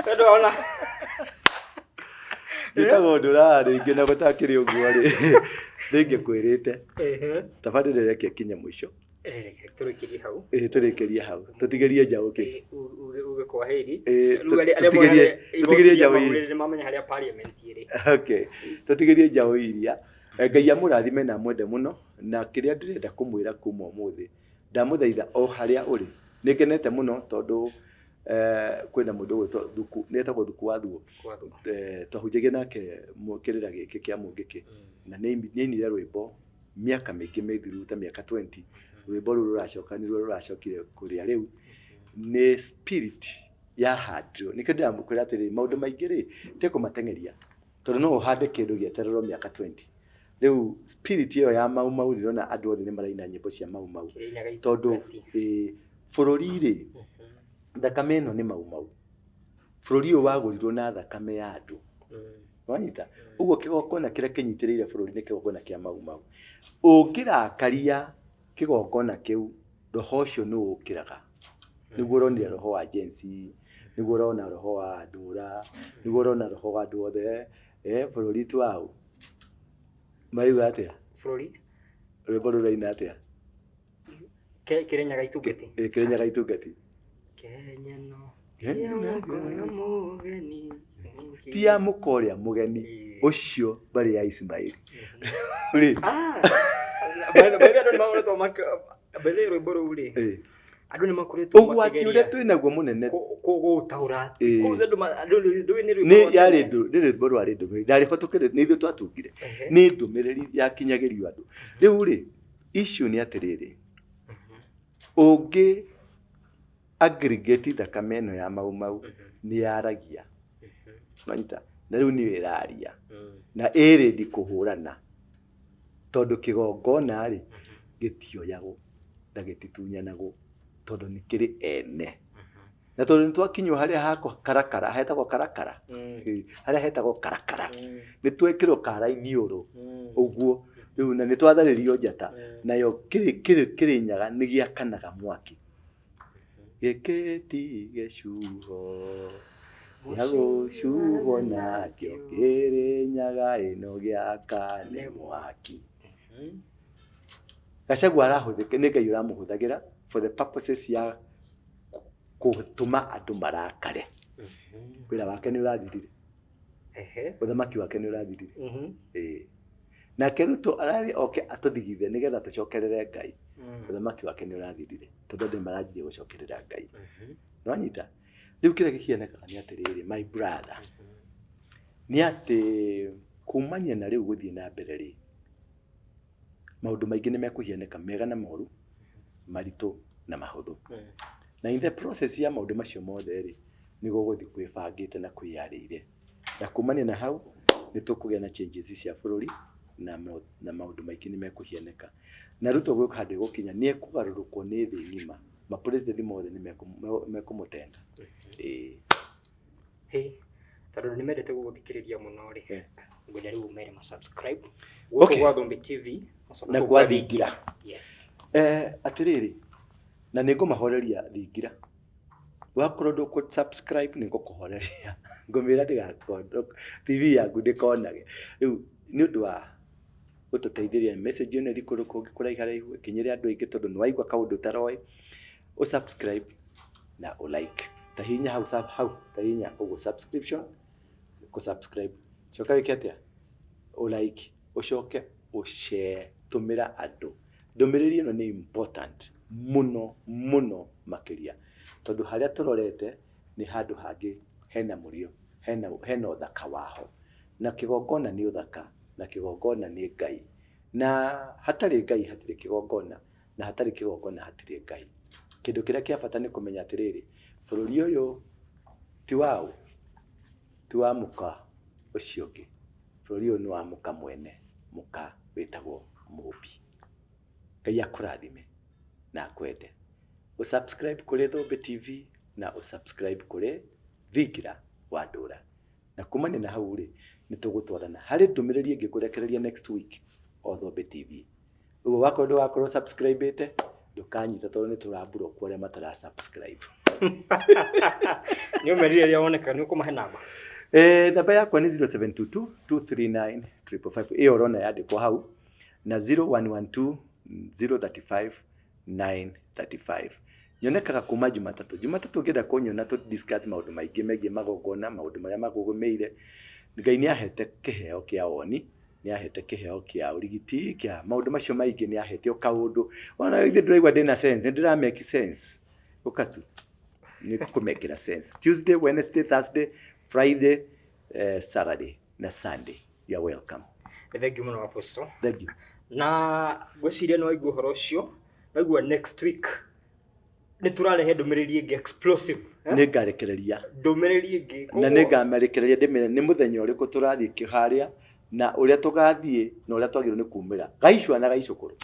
Speaker 3: Tondũ ona
Speaker 4: Njĩtagwo Ndũra rĩngĩ na gũtakĩrĩ ũguo rĩ, nĩingĩkwĩrĩte. Tabarĩra ĩreke ĩkinye mũico.
Speaker 3: Reke tũrĩkĩrie hau.
Speaker 4: Ĩĩ tũrĩkĩrie hau. Tũtigĩrie njaũ kĩ?
Speaker 3: Uge kwa heri.
Speaker 4: Ĩĩ,
Speaker 3: Rĩu arĩa mona
Speaker 4: tũtigĩrie
Speaker 3: igoti rĩa
Speaker 4: njaũ
Speaker 3: Mau
Speaker 4: iri.
Speaker 3: rĩrĩ nĩmamenya harĩa parliament ĩrĩ.
Speaker 4: Okay. Tũtigĩrie njaũ iria. Ngai amũrathime na amwende mũno, na kĩrĩa ndĩrenda kũmwĩra kuma ũmũthĩ, ndamũthaitha o harĩa ũrĩ. Nĩngenete mũno tondũ kwĩna mũndũ ũgwĩtwo Thuku, nĩ etagwo Thuku wa Thuo. Twahunjagia nake kĩrĩra gĩkĩ kĩa Mũngĩkĩ, na nĩ ainire rwĩmbo mĩaka mĩingĩ mĩthiru ta mĩaka 20. Rwĩmbo rũu rũracoka nĩruo rũracokire kũrĩa rĩu. Nĩ spirit yahandirwo. Nĩkĩo ndĩramũkwĩra atĩrĩrĩ, maũndũ maingĩ rĩ, tiga kũmateng'eria, tondũ no ũhande kĩndũ gĩetererwo mĩaka 20. Rĩu spirit ĩyo ya Mau Mau ndĩrona andũ othe nĩ maraina nyĩmbo cia Mau Mau. Tondũ bũrũri rĩ, thakame ĩno nĩ Mau Mau. Bũrũri ũyũ wagũrirwo na thakame ya andũ. Wanyita? Ũguo kĩgongona kĩrĩa kĩnyitĩrĩire bũrũri nĩ kĩgongona kĩa Mau Mau. Ũngĩrakaria kĩgongona kĩu, roho ũcio nĩ ũkĩraga. Nĩguo ũronire roho wa Gen Z, nĩguo ũrona roho wa Ndũra, nĩguo ũrona roho wa andũ othe. Bũrũri ti waũ? Marauga atĩa?
Speaker 3: Bũrũri?
Speaker 4: Rwĩmbo rũraina atĩa?
Speaker 3: Kĩrĩnyaga itungati.
Speaker 4: Kĩrĩnyaga itungati.
Speaker 3: Kenya no ya mũkũrĩa mũgeni.
Speaker 4: Ti ya mũkũrĩa mũgeni, ũcio mbarĩ ya Ismaili. Rĩ.
Speaker 3: By andũ nĩmakoretwo by the way rwĩmbo rũu rĩ, andũ nĩmakoretwo
Speaker 4: Ũgwati ũrĩa twĩnaguo mũnene.
Speaker 3: Kũũtaũra. Ndũĩ nĩ rwĩmbo
Speaker 4: Nĩ
Speaker 3: rwa
Speaker 4: yarĩ
Speaker 3: tene.
Speaker 4: nĩ rwĩmbo rwarĩ ndũmĩrĩri. Ndarĩho tũkĩrĩ, nĩ ithuĩ twatungire. Nĩ ndũmĩrĩri yakinyagĩrio andũ. Rĩu rĩ, issue nĩ atĩrĩrĩ, ũngĩ aggregate thakame ĩno ya Mau Mau nĩ yaragia. Wanyita? Na rĩu nĩyo ĩraria. Na ĩ ready kũhũrana. Tondũ kĩgongona rĩ, gĩtioyagwo na gĩtitunyanagwo tondũ nĩ kĩrĩ ene. Na tondũ nĩ twakinywo harĩa ha karakara, hetagwo karakara. Harĩa hetagwo karakara. Nĩ twekĩrwo kara iniũrũ ũguo. Rĩu na nĩ twatharĩrio njata. Nayo Kĩrĩnyaga nĩ gĩakanaga mwaki. Gĩkĩ ti gĩcuho gĩa gũcuhwo nakĩo, Kĩrĩnyaga ĩno gĩakane mwaki. Gachagua arahũthĩka nĩ Ngai ũramũhũthagĩra for the purposes ya gũtũma andũ marakare. Wĩra wake nĩ ũrathirire. Ũthamaki wake nĩ ũrathirire. Ĩĩ. Nake Ruto ararĩ oke atũthigithe nĩgetha tũcokerere Ngai. Ũthamaki wake nĩ ũrathirire tondũ andũ nĩ maranjirie gũcokerera Ngai. Nĩwanyita? Rĩu kĩrĩa gĩkĩonekaga nĩ atĩrĩrĩ, my brother, nĩ atĩ kumania na rĩu gũthiĩ na mbere rĩ, maũndũ maingĩ nĩ mekũhianĩka mega na moru, maritũ na mahũthũ. Na in the process ya maũndũ macio mothe rĩ, nĩ gũgũthiĩ kwĩbangĩte na kwĩyarĩire. Na kumania na hau, nĩ tũkũgĩa na changes cia bũrũri na maũndũ maingĩ nĩ mekũhianĩka. Na Ruto gwĩ handũ egũkinya nĩ ekũgarũrũkwo nĩ thĩ ng'ima. Ma president mothe nĩ mekũmũtenga. Ĩĩ.
Speaker 3: Hĩ, tondũ nĩ mendete gũgũthikĩrĩria mũno rĩ, ngwenda rĩu ũmere ma subscribe gũkũ gwa Thũmbĩ TV macoke
Speaker 4: Na
Speaker 3: kũu
Speaker 4: gwa Thingira.
Speaker 3: Yes.
Speaker 4: Atĩrĩrĩ, na nĩ ngũmahoreria Thingira. Wakorwo ndũkũ subscribe nĩ ngũkũhoreria. Ngũmĩra ndĩgakorwo TV yaku ndĩkonage. Rĩu nĩ ũndũ wa gũtũteithĩrĩria message ĩno ĩthiĩ kũndũ kũngĩ kũraiharaihu, ĩkinyĩre andũ aingĩ tondũ nĩ waigua kaũndũ ũtaroĩ, ũ subscribe na ũ like. Ta hihinya hau hau, ta hihinya ũguo subscription, kũ subscribe. Coka wĩke atĩa? Ũ like, ũcoke ũ share, tũmĩra andũ. Ndũmĩrĩri ĩno nĩ important mũno mũno makĩria tondũ harĩa tũrorete nĩ handũ hangĩ hena mũrĩo, hena ũthaka waho. Na kĩgongona nĩ ũthaka, na kĩgongona nĩ Ngai. Na hatarĩ Ngai hatirĩ kĩgongona, na hatarĩ kĩgongona hatirĩ Ngai. Kĩndũ kĩrĩa kĩa bata nĩ kũmenya atĩrĩrĩ, bũrũri ũyũ ti waũ? Ti wa mũka ũcio ũngĩ. Bũrũri ũyũ nĩ wa mũka mwene, mũka wĩtagwo Mũmbi. Ngai akũrathime na akwende. Ũ subscribe kũrĩ Thũmbĩ TV na ũ subscribe kũrĩ Thingira wa Ndũra. Na kumania na hau rĩ, nĩ tũgũtwarana harĩ ndũmĩrĩri ĩngĩ ngũrekereria next week o Thũmbĩ TV. Ũguo wakorwo ndũgakorwo subscribe-ĩte, ndũkanyita tondũ nĩ tũra block arĩa matara subscribe.
Speaker 3: Nĩ ũmerire rĩrĩa woneka nĩ ũkũmahe namba.
Speaker 4: Namba yakwa nĩ 0722 239 555, ĩyo ũrona yandĩkwo hau, na 0112 035 935. Nyonekaga kuma Jumatatũ. Jumatatũ ũngĩenda kũnyona tũ discuss maũndũ maingĩ megiĩ magongona, maũndũ marĩa magũgũmĩire. Ngai nĩ ahete kĩheo kĩa woni, nĩ ahete kĩheo kĩa ũrigiti, kĩa maũndũ macio maingĩ, nĩ ahete o kaũndũ. Ona ithuĩ ndĩraigua ndĩna sense, nĩ ndĩra make sense. Ũka tu, nĩ ngũkũmekĩra sense. Tuesday, Wednesday, Thursday, Friday, Saturday na Sunday. You are welcome.
Speaker 3: Nĩ thengiũ mũno Apostle.
Speaker 4: Thank you.
Speaker 3: Na ngwĩciria nĩ waigua ũhoro ũcio, waigua next week nĩ tũrarehe ndũmĩrĩri ĩngĩ explosive.
Speaker 4: Nĩ ngarekereria.
Speaker 3: Ndũmĩrĩri ĩngĩ.
Speaker 4: Na nĩ ngamarekereria ndĩmere nĩ mũthenya ũrĩkũ tũrathiĩ kĩharĩa na ũrĩa tũgathiĩ na ũrĩa twagĩrĩirwo nĩ kumĩra. Gaicua na gaicũkũrũ.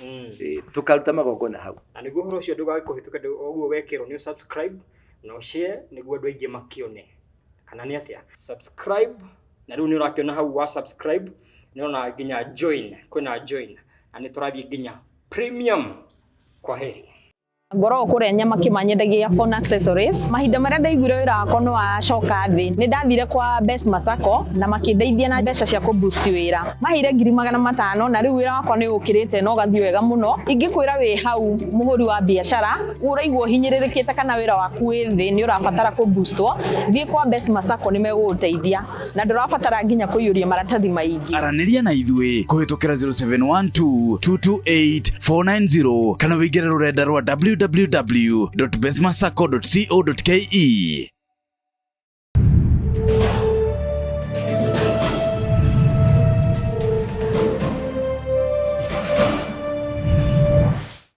Speaker 4: Tũkaruta magongona hau.
Speaker 3: Na nĩguo ũhoro ũcio ndũgagĩkũhĩtũke ũguo wekĩrwo nĩ subscribe na share nĩguo andũ aingĩ makĩone. Kana nĩ atĩa? Subscribe na rĩu nĩ ũrakĩona hau wa subscribe nĩ ũrona nginya join, kwĩna join na nĩ tũrathiĩ nginya premium. Kwa heri.
Speaker 2: Ngoragwo kũrĩa nyama kĩmanyendagia phone accessories. Mahinda marĩa ndaiguire wĩra wakwa nĩ wacoka thĩ, nĩ ndathire kwa Best Masako na makĩndeithia na mbeca cia kũ boost wĩra. Maheire 500,000 na rĩu wĩra wakwa nĩ ũkĩrĩte na ũgathiĩ wega mũno. Ingĩkwĩra wĩ hau mũhũri wa biacara, ũraigua ũhinyĩrĩrĩkĩte kana wĩra waku wĩ thĩ nĩ ũrabatara kũ boostwo, thiĩ kwa Best Masako nĩ megũgũteithia na ndũrabatara nginya kũiyũria maratathi maingĩ.
Speaker 1: Aranĩria na ithuĩ kũhĩtũkĩra 0712 228 490 kana wĩingĩre rũrenda rwa www.bestmasacco.co.ke.